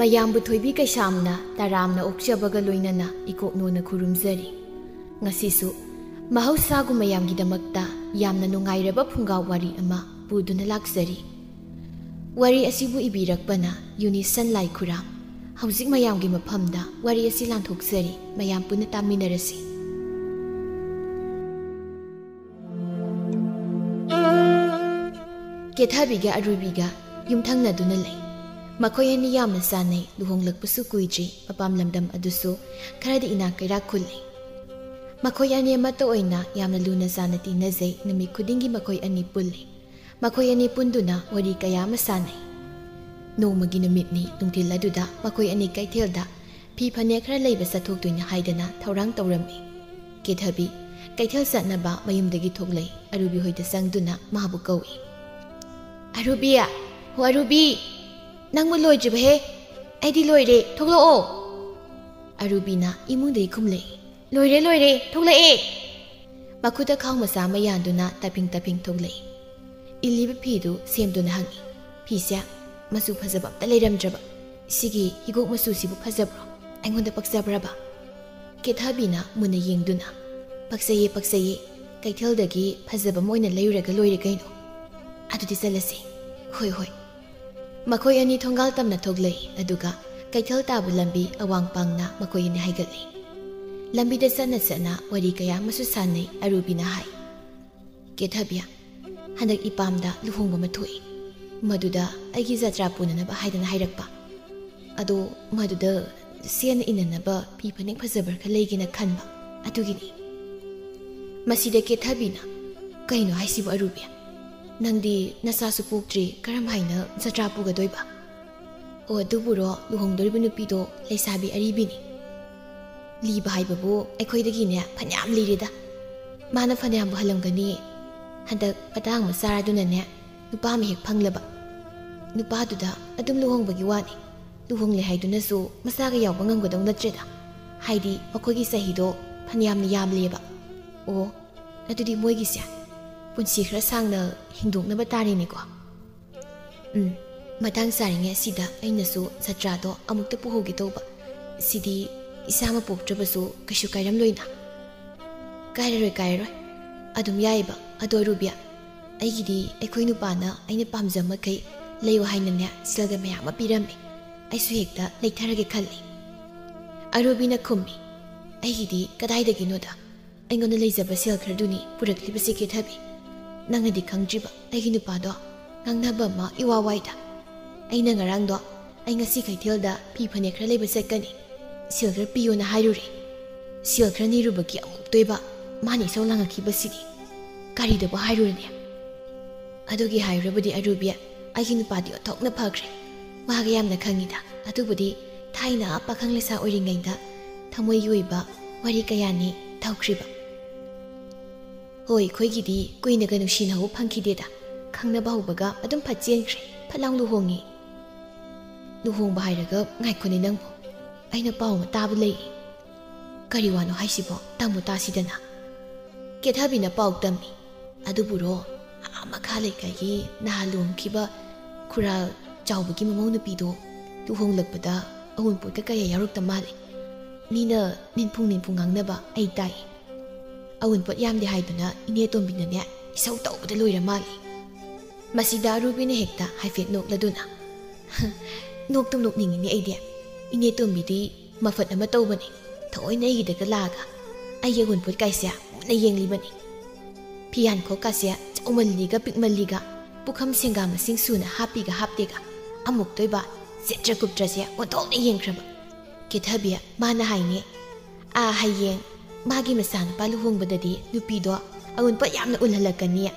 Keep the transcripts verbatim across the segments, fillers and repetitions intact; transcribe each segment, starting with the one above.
ꯃꯌꯥꯝꯕꯨ ꯊꯣꯏꯕꯤ ꯀꯩꯁꯥꯝꯅ ꯇꯔꯥꯝꯅ ꯑꯣꯛꯆꯕꯒ ꯂꯣꯏꯅꯅ ꯏꯀꯣꯛꯅꯣꯅ ꯈꯨꯔꯨꯝꯖꯔꯤ꯫ ꯉꯁꯤꯁꯨ ꯃꯍꯧꯁꯥꯒꯨꯝ ꯃꯌꯥꯝꯒꯤꯗꯃꯛꯇ ꯌꯥꯝꯅ ꯅꯨꯡꯉꯥꯏꯔꯕ ꯐꯨꯡꯒꯥ ꯋꯥꯔꯤ ꯑꯃ ꯄꯨꯗꯨꯅ ꯂꯥꯛꯆꯔꯤ꯫ ꯋꯥꯔꯤ ꯑꯁꯤꯕꯨ ꯏꯕꯤꯔꯛꯄꯅ ꯌꯨꯅꯤꯁꯟ ꯂꯥꯏꯈꯨꯔꯥꯝ꯫ ꯍꯧꯖꯤꯛ ꯃꯌꯥꯝꯒꯤ ꯃꯐꯝꯗ ꯋꯥꯔꯤ ꯑꯁꯤ ꯂꯥꯟꯊꯣꯛꯆꯔꯤ, ꯃꯌꯥꯝ ꯄꯨꯟꯅ ꯇꯥꯃꯤꯟꯅꯔꯁꯤ꯫ ꯀꯦꯊꯕꯤꯒ ꯑꯔꯨꯕꯤꯒ ꯌꯨꯝꯊꯪꯅꯗꯨꯅ ꯂꯩ꯫ ꯃꯈꯣꯏ ꯑꯅꯤ ꯌꯥꯝꯅ ꯆꯥꯟꯅꯩ, ꯂꯨꯍꯣꯡꯂꯛꯄꯁꯨ ꯀꯨꯏꯗ꯭ꯔꯤ, ꯃꯄꯥꯝ ꯂꯝꯗꯝ ꯑꯗꯨꯁꯨ ꯈꯔꯗꯤ ꯏꯅꯥꯛ ꯀꯩꯔꯥꯛ ꯈꯨꯜꯂꯤ꯫ ꯃꯈꯣꯏ ꯑꯅꯤ ꯑꯃꯠꯇ ꯑꯣꯏꯅ ꯌꯥꯝꯅ ꯂꯨꯅ ꯆꯥꯟꯅ ꯇꯤꯟꯅꯖꯩ, ꯅꯨꯃꯤꯠ ꯈꯨꯗꯤꯡꯒꯤ ꯃꯈꯣꯏ ꯑꯅꯤ ꯄꯨꯜꯂꯤ꯫ ꯃꯈꯣꯏ ꯑꯅꯤ ꯄꯨꯟꯗꯨꯅ ꯋꯥꯔꯤ ꯀꯌꯥ ꯑꯃ ꯁꯥꯟꯅꯩ꯫ ꯅꯣꯡꯃꯒꯤ ꯅꯨꯃꯤꯠꯅꯤ, ꯅꯨꯡꯊꯤꯜ ꯑꯗꯨꯗ ꯃꯈꯣꯏ ꯑꯅꯤ ꯀꯩꯊꯦꯜꯗ ꯐꯤ ꯐꯅꯦꯛ ꯈꯔ ꯂꯩꯕ ꯆꯠꯊꯣꯛꯇꯣꯏꯅꯤ ꯍꯥꯏꯗꯅ ꯊꯧꯔꯥꯡ ꯇꯧꯔꯝꯃꯤ꯫ ꯀꯦꯊꯕꯤ ꯀꯩꯊꯦꯜ ꯆꯠꯅꯕ ꯃꯌꯨꯝꯗꯒꯤ ꯊꯣꯛꯂꯛꯏ꯫ ꯑꯔꯨꯕꯤ ꯍꯣꯏꯗ ꯆꯪꯗꯨꯅ ꯃꯥꯕꯨ ꯀꯧꯏ꯫ "ꯑꯔꯨꯕꯤ, ꯍꯣ ꯑꯔꯨꯕꯤ, ꯅꯪꯕꯨ ꯂꯣꯏꯗ꯭ꯔꯤꯕꯍꯦ? ꯑꯩꯗꯤ ꯂꯣꯏꯔꯦ, ꯊꯣꯛꯂꯛꯑꯣ!" ꯑꯔꯨꯕꯤꯅ ꯏꯃꯨꯡꯗꯒꯤ ꯈꯨꯝꯂꯛꯏ꯫ "ꯂꯣꯏꯔꯦ, ꯂꯣꯏꯔꯦ, ꯊꯣꯛꯂꯛꯑꯦ!" ꯃꯈꯨꯠꯇ ꯈꯥꯎ ꯃꯆꯥ ꯑꯃ ꯌꯥꯟꯗꯨꯅ ꯇꯞꯐꯤꯡ ꯇꯞꯐꯤꯡ ꯊꯣꯛꯂꯛꯏ꯫ ꯏꯜꯂꯤꯕ ꯐꯤꯗꯨ ꯁꯦꯝꯗꯨꯅ ꯍꯪꯉꯤ꯫ "ꯐꯤꯁꯦ ꯃꯆꯨ ꯐꯖꯕ ꯑꯝꯇ ꯂꯩꯔꯝꯗ꯭ꯔꯕ꯫ ꯁꯤꯒꯤ ꯍꯤꯒꯣꯛ ꯃꯆꯨꯁꯤꯕꯨ ꯐꯖꯕ꯭ꯔꯣ? ꯑꯩꯉꯣꯟꯗ ꯄꯛꯆꯕ꯭ꯔꯕ?" ꯀꯦꯊꯕꯤꯅ ꯃꯨꯟꯅ ꯌꯦꯡꯗꯨꯅ, "ꯄꯛꯆꯩꯌꯦ, ꯄꯛꯆꯩꯌꯦ꯫ ꯀꯩꯊꯦꯜꯗꯒꯤ ꯐꯖꯕ ꯑꯃ ꯑꯣꯏꯅ ꯂꯩꯔꯨꯔꯒ ꯂꯣꯏꯔꯦ ꯀꯩꯅꯣ꯫ ꯑꯗꯨꯗꯤ ꯆꯠꯂꯁꯤ꯫" "ꯍꯣꯏ, ꯍꯣꯏ꯫" ꯃꯈꯣꯏ ꯑꯅꯤ ꯊꯣꯡꯒꯥꯜ ꯇꯝꯅ ꯊꯣꯛꯂꯛꯏ, ꯑꯗꯨꯒ ꯀꯩꯊꯦꯜ ꯇꯥꯕ ꯂꯝꯕꯤ ꯑꯋꯥꯡ ꯄꯥꯡꯅ ꯃꯈꯣꯏ ꯑꯅꯤ ꯍꯥꯏꯒꯠꯂꯤ꯫ ꯂꯝꯕꯤꯗ ꯆꯠꯅ ꯆꯠꯅ ꯋꯥꯔꯤ ꯀꯌꯥ ꯑꯃꯁꯨ ꯁꯥꯟꯅꯩ꯫ ꯑꯔꯨꯕꯤꯅ ꯍꯥꯏ, "ꯀꯦꯊꯕꯤ, ꯍꯟꯗꯛ ꯏꯄꯥꯝꯗ ꯂꯨꯍꯣꯡꯕ ꯑꯃ ꯊꯣꯛꯏ꯫ ꯃꯗꯨꯗ ꯑꯩꯒꯤ ꯖꯇ꯭ꯔꯥ ꯄꯨꯅꯅꯕ ꯍꯥꯏꯗꯅ ꯍꯥꯏꯔꯛꯄ꯫ ꯑꯗꯣ ꯃꯗꯨꯗ ꯁꯦꯠꯅ ꯏꯅꯅꯕ ꯐꯤ ꯐꯅꯦꯛ ꯐꯖꯕ ꯈꯔ ꯂꯩꯒꯦꯅ ꯈꯟꯕ, ꯑꯗꯨꯒꯤꯅꯤ꯫" ꯃꯁꯤꯗ ꯀꯦꯊꯕꯤꯅ, "ꯀꯩꯅꯣ ꯍꯥꯏꯁꯤꯕꯨ ꯑꯔꯨꯕꯤ? ꯅꯪꯗꯤ ꯅꯆꯥꯁꯨ ꯄꯣꯛꯇ꯭ꯔꯤ, ꯀꯔꯝ ꯍꯥꯏꯅ ꯖꯇ꯭ꯔꯥ ꯄꯨꯒꯗꯣꯏꯕ?" "ꯑꯣ, ꯑꯗꯨꯕꯨꯔꯣ, ꯂꯨꯍꯣꯡꯗꯣꯔꯤꯕ ꯅꯨꯄꯤꯗꯣ ꯂꯩꯁꯥꯕꯤ ꯑꯔꯤꯕꯤꯅꯤ꯫ ꯂꯤꯕ ꯍꯥꯏꯕꯕꯨ ꯑꯩꯈꯣꯏꯗꯒꯤꯅꯦ ꯐꯅꯌꯥꯝ ꯂꯤꯔꯦꯗ꯫ ꯃꯥꯅ ꯐꯅꯌꯥꯝꯕꯨ ꯍꯜꯂꯝꯒꯅꯤ꯫ ꯍꯟꯗꯛ ꯃꯇꯥꯡ ꯑꯃ ꯆꯥꯔꯗꯨꯅꯅꯦ ꯅꯨꯄꯥ ꯑꯃ ꯍꯦꯛ ꯐꯪꯂꯕ꯫ ꯅꯨꯄꯥꯗꯨꯗ ꯑꯗꯨꯝ ꯂꯨꯍꯣꯡꯕꯒꯤ ꯋꯥꯅꯤ꯫ ꯂꯨꯍꯣꯡꯂꯦ ꯍꯥꯏꯗꯨꯅꯁꯨ ꯃꯆꯥꯒ ꯌꯥꯎꯕ ꯉꯝꯒꯗꯧ ꯅꯠꯇ꯭ꯔꯦꯗ꯫ ꯍꯥꯏꯗꯤ ꯃꯈꯣꯏꯒꯤ ꯆꯍꯤꯗꯣ ꯐꯅꯌꯥꯝꯅ ꯌꯥꯝꯂꯦꯕ꯫ ꯑꯣ, ꯑꯗꯨꯗꯤ ꯃꯣꯏꯒꯤꯁꯦ ꯄꯨꯟꯁꯤ ꯈꯔ ꯁꯥꯡꯅ ꯍꯤꯡꯗꯣꯛꯅꯕ ꯇꯥꯔꯦꯅꯦꯀꯣ꯫" "ꯎꯝ, ꯃꯇꯥꯡ ꯆꯥꯔꯤꯉꯩ ꯑꯁꯤꯗ ꯑꯩꯅꯁꯨ ꯁꯥꯇ꯭ꯔꯥꯗꯣ ꯑꯃꯨꯛꯇ ꯄꯨꯍꯧꯒꯦ ꯇꯧꯕ꯫ ꯁꯤꯗꯤ ꯏꯁꯥꯃꯛ ꯄꯣꯛꯇ꯭ꯔꯕꯁꯨ ꯀꯩꯁꯨ ꯀꯥꯏꯔꯝꯂꯣꯏꯅ꯫ ꯀꯥꯏꯔꯔꯣꯏ, ꯀꯥꯏꯔꯔꯣꯏ꯫ ꯑꯗꯨꯝ ꯌꯥꯏꯕ꯫ ꯑꯗꯣ ꯑꯔꯨꯕꯤ, ꯑꯩꯒꯤꯗꯤ ꯑꯩꯈꯣꯏ ꯅꯨꯄꯥꯅ ꯑꯩꯅ ꯄꯥꯝꯖꯕ ꯃꯈꯩ ꯂꯩꯌꯨ ꯍꯥꯏꯅꯅꯦ ꯁꯦꯜꯒ ꯃꯌꯥꯝ ꯑꯃ ꯄꯤꯔꯝꯃꯦ꯫ ꯑꯩꯁꯨ ꯍꯦꯛꯇ ꯂꯩꯊꯔꯒꯦ ꯈꯜꯂꯤ꯫ ꯑꯔꯨꯕꯤꯅ ꯈꯨꯝꯃꯤ, ꯑꯩꯒꯤꯗꯤ ꯀꯗꯥꯏꯗꯒꯤꯅꯣꯗ꯫ ꯑꯩꯉꯣꯟꯗ ꯂꯩꯖꯕ ꯁꯦꯜ ꯈꯔꯗꯨꯅꯤ ꯄꯨꯔꯛꯂꯤꯕꯁꯤ ꯀꯦꯊꯕꯤ꯫ ꯅꯪꯅꯗꯤ ꯈꯪꯗ꯭ꯔꯤꯕ ꯑꯩꯒꯤ ꯅꯨꯄꯥꯗꯣ ꯉꯥꯡꯅꯕ ꯑꯃ ꯏꯋꯥ ꯋꯥꯏꯗ꯫ ꯑꯩꯅ ꯉꯔꯥꯡꯗꯣ ꯑꯩ ꯉꯁꯤ ꯀꯩꯊꯦꯜꯗ ꯐꯤ ꯐꯅꯦꯛ ꯈꯔ ꯂꯩꯕ ꯆꯠꯀꯅꯤ, ꯁꯦꯜ ꯈꯔ ꯄꯤꯌꯣꯅ ꯍꯥꯏꯔꯨꯔꯦ꯫ ꯁꯦꯜ ꯈꯔ ꯅꯤꯔꯨꯕꯒꯤ ꯑꯃꯨꯛꯇꯣꯏꯕ ꯃꯥꯅ ꯏꯁꯧ ꯂꯥꯡꯉꯛꯈꯤꯕꯁꯤꯗꯤ꯫ ꯀꯔꯤꯗꯕꯨ ꯍꯥꯏꯔꯨꯔꯅꯤ? ꯑꯗꯨꯒꯤ ꯍꯥꯏꯔꯨꯔꯕꯗꯤ ꯑꯔꯨꯕꯤ, ꯑꯩꯒꯤ ꯅꯨꯄꯥꯗꯤ ꯑꯣꯟꯊꯣꯛꯅ ꯐꯈ꯭ꯔꯦ꯫ ꯋꯥꯒ ꯌꯥꯝꯅ ꯈꯪꯉꯤꯗ꯫ ꯑꯗꯨꯕꯨꯗꯤ ꯊꯥꯏꯅ ꯄꯥꯈꯪ ꯂꯩꯁꯥ ꯑꯣꯏꯔꯤꯉꯩꯗ ꯊꯃꯣꯏꯒꯤ ꯑꯣꯏꯕ ꯋꯥꯔꯤ ꯀꯌꯥꯅꯤ ꯇꯧꯈ꯭ꯔꯤꯕ꯫ ꯍꯣꯏ, ꯑꯩꯈꯣꯏꯒꯤꯗꯤ ꯀꯨꯏꯅꯒ ꯅꯨꯡꯁꯤꯅꯍꯧꯕ ꯐꯪꯈꯤꯗꯦꯗ꯫ ꯈꯪꯅꯕ ꯍꯧꯕꯒ ꯑꯗꯨꯝ ꯐꯠ ꯆꯦꯟꯈ꯭ꯔꯦ, ꯐꯠ ꯂꯥꯎ ꯂꯨꯍꯣꯡꯉꯤ꯫ ꯂꯨꯍꯣꯡꯕ ꯍꯥꯏꯔꯒ ꯉꯥꯏꯈꯣꯅꯦ ꯅꯪꯕꯨ, ꯑꯩꯅ ꯄꯥꯎ ꯑꯃ ꯇꯥꯕ ꯂꯩ꯫ ꯀꯔꯤ ꯋꯥꯅꯣ ꯍꯥꯏꯁꯤꯕꯣ? ꯇꯝꯃꯨ ꯇꯥꯁꯤꯗꯅ꯫ ꯀꯦꯊꯕꯤꯅ ꯄꯥꯎ ꯇꯝꯃꯤ꯫ ꯑꯗꯨꯕꯨꯔꯣ, ꯑꯥ ꯃꯈꯥ ꯂꯩꯀꯥꯏꯒꯤ ꯅꯍꯥꯟ ꯂꯨꯍꯣꯡꯈꯤꯕ ꯈꯨꯔꯥ ꯆꯥꯎꯕꯒꯤ ꯃꯃꯧ ꯅꯨꯄꯤꯗꯣ ꯂꯨꯍꯣꯡꯂꯛꯄꯗ ꯑꯎꯟꯄꯣꯠꯀ ꯀꯌꯥ ꯌꯥꯎꯔꯛꯇ ꯃꯥꯜꯂꯦ꯫ ꯃꯤꯅ ꯅꯤꯟꯐꯨꯡ ꯅꯤꯟꯐꯨꯡ ꯉꯥꯡꯅꯕ ꯑꯩ ꯇꯥꯏ꯫ ꯑꯎꯟꯄꯣꯠ ꯌꯥꯝꯗꯦ ꯍꯥꯏꯗꯨꯅ ꯏꯅꯦ ꯇꯣꯝꯕꯤꯅꯅꯦ ꯏꯁꯧ ꯇꯧꯕꯗ ꯂꯣꯏꯔ ꯃꯥꯜꯂꯦ꯫ ꯃꯁꯤꯗ ꯑꯔꯨꯕꯤꯅ ꯍꯦꯛꯇ ꯍꯥꯏꯐꯦꯠ ꯅꯣꯛꯂꯗꯨꯅ, "ꯅꯣꯛꯇꯨꯝ ꯅꯣꯛꯅꯤꯡꯉꯤꯅꯦ ꯑꯩꯗꯤ꯫ ꯏꯅꯦ ꯇꯣꯝꯕꯤꯗꯤ ꯃꯐꯠ ꯑꯃ ꯇꯧꯕꯅꯤ꯫ ꯊꯑꯣꯏꯅ ꯑꯩꯒꯤꯗꯒ ꯂꯥꯛꯑꯒ ꯑꯩꯒꯤ ꯑꯎꯟꯄꯣꯠ ꯀꯥꯏꯁꯦ ꯃꯨꯟꯅ ꯌꯦꯡꯂꯤꯕꯅꯤ꯫ ꯐꯤꯌꯥꯟꯈꯣꯛꯀꯥꯁꯦ ꯆꯥꯎꯃꯜꯂꯤꯒ ꯄꯤꯛꯃꯜꯂꯤꯒ, ꯄꯨꯈꯝ ꯁꯦꯡꯒꯥ ꯃꯁꯤꯡ ꯁꯨꯅ ꯍꯥꯞꯄꯤꯒ ꯍꯥꯞꯇꯦꯒ, ꯑꯃꯨꯛꯇꯣꯏꯕ ꯆꯦꯠꯇ꯭ꯔ ꯀꯨꯞꯇ꯭ꯔꯁꯦ ꯑꯣꯟꯊꯣꯛꯅ ꯌꯦꯡꯈ꯭ꯔꯕ꯫ ꯀꯦꯊꯕꯤ ꯃꯥꯅ ꯍꯥꯏꯅꯦ, ꯑꯥ, ꯍꯌꯦꯡ ꯃꯥꯒꯤ ꯃꯆꯥꯅꯨꯄꯥ ꯂꯨꯍꯣꯡꯕꯗꯗꯤ ꯅꯨꯄꯤꯗꯣ ꯑꯎꯟꯄꯣꯠ ꯌꯥꯝꯅ ꯎꯜꯍꯜꯂꯛꯀꯅꯤ,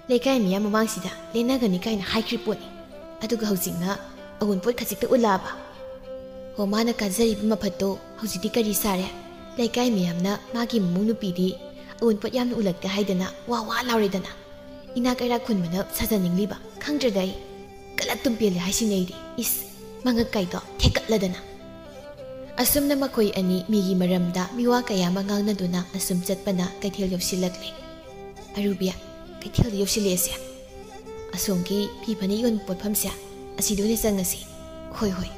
ꯂꯩꯀꯥꯏ ꯃꯤꯌꯥꯝ ꯃꯃꯥꯡꯁꯤꯗ ꯂꯦꯟꯅꯒꯅꯤ" ꯀꯥꯏꯅ ꯍꯥꯏꯈ꯭ꯔꯤ ꯄꯣꯠꯅꯤ꯫ ꯑꯗꯨꯒ ꯍꯧꯖꯤꯛꯅ ꯑꯎꯟꯄꯣꯠ ꯈꯖꯤꯛꯇ ꯎꯜꯂꯛꯑꯕ꯫ ꯍꯣ, ꯃꯥꯅ ꯀꯥꯖꯔꯤꯕ ꯃꯐꯠꯇꯣ ꯍꯧꯖꯤꯛꯇꯤ ꯀꯔꯤ ꯁꯥꯔꯦ? ꯂꯩꯀꯥꯏ ꯃꯤꯌꯥꯝꯅ ꯃꯥꯒꯤ ꯃꯃꯧ ꯅꯨꯄꯤꯗꯤ ꯑꯎꯟꯄꯣꯠ ꯌꯥꯝꯅ ꯎꯜꯂꯛꯇꯦ ꯍꯥꯏꯗꯅ ꯋꯥ ꯋꯥ ꯂꯥꯎꯔꯦꯗꯅ꯫ ꯏꯅꯥꯛ ꯀꯩꯔꯥꯛ ꯈꯨꯟꯕꯅ ꯁꯥꯖꯅꯤꯡꯂꯤꯕ ꯈꯪꯗ꯭ꯔꯗ ꯑꯩ ꯀꯂꯛ ꯇꯨꯝꯄꯦꯜꯂꯦ ꯍꯥꯏꯁꯤꯅꯦ ꯑꯩꯗꯤ꯫ ꯏꯁ, ꯃꯉꯛ ꯀꯥꯏꯗꯣ ꯊꯦꯛꯀꯠꯂꯗꯅ꯫ ꯑꯁꯨꯝꯅ ꯃꯈꯣꯏ ꯑꯅꯤ ꯃꯤꯒꯤ ꯃꯔꯝꯗ ꯃꯤꯋꯥ ꯀꯌꯥ ꯑꯃ ꯉꯥꯡꯅꯗꯨꯅ ꯑꯁꯨꯝ ꯆꯠꯄꯅ ꯀꯩꯊꯦꯜ ꯌꯧꯁꯤꯜꯂꯛꯂꯦ꯫ ꯑꯔꯨꯕꯤ, ꯀꯩꯊꯦꯜꯗ ꯌꯧꯁꯤꯜꯂꯛꯑꯦꯁꯦ꯫ ꯑꯁꯣꯝꯒꯤ ꯐꯤ ꯐꯅꯦꯛ ꯌꯣꯟꯕ ꯄꯣꯠꯐꯝꯁꯦ꯫ ꯑꯁꯤꯗ ꯑꯣꯏꯅ ꯆꯪꯉꯁꯤ꯫ ꯍꯣꯏ, ꯍꯣꯏ꯫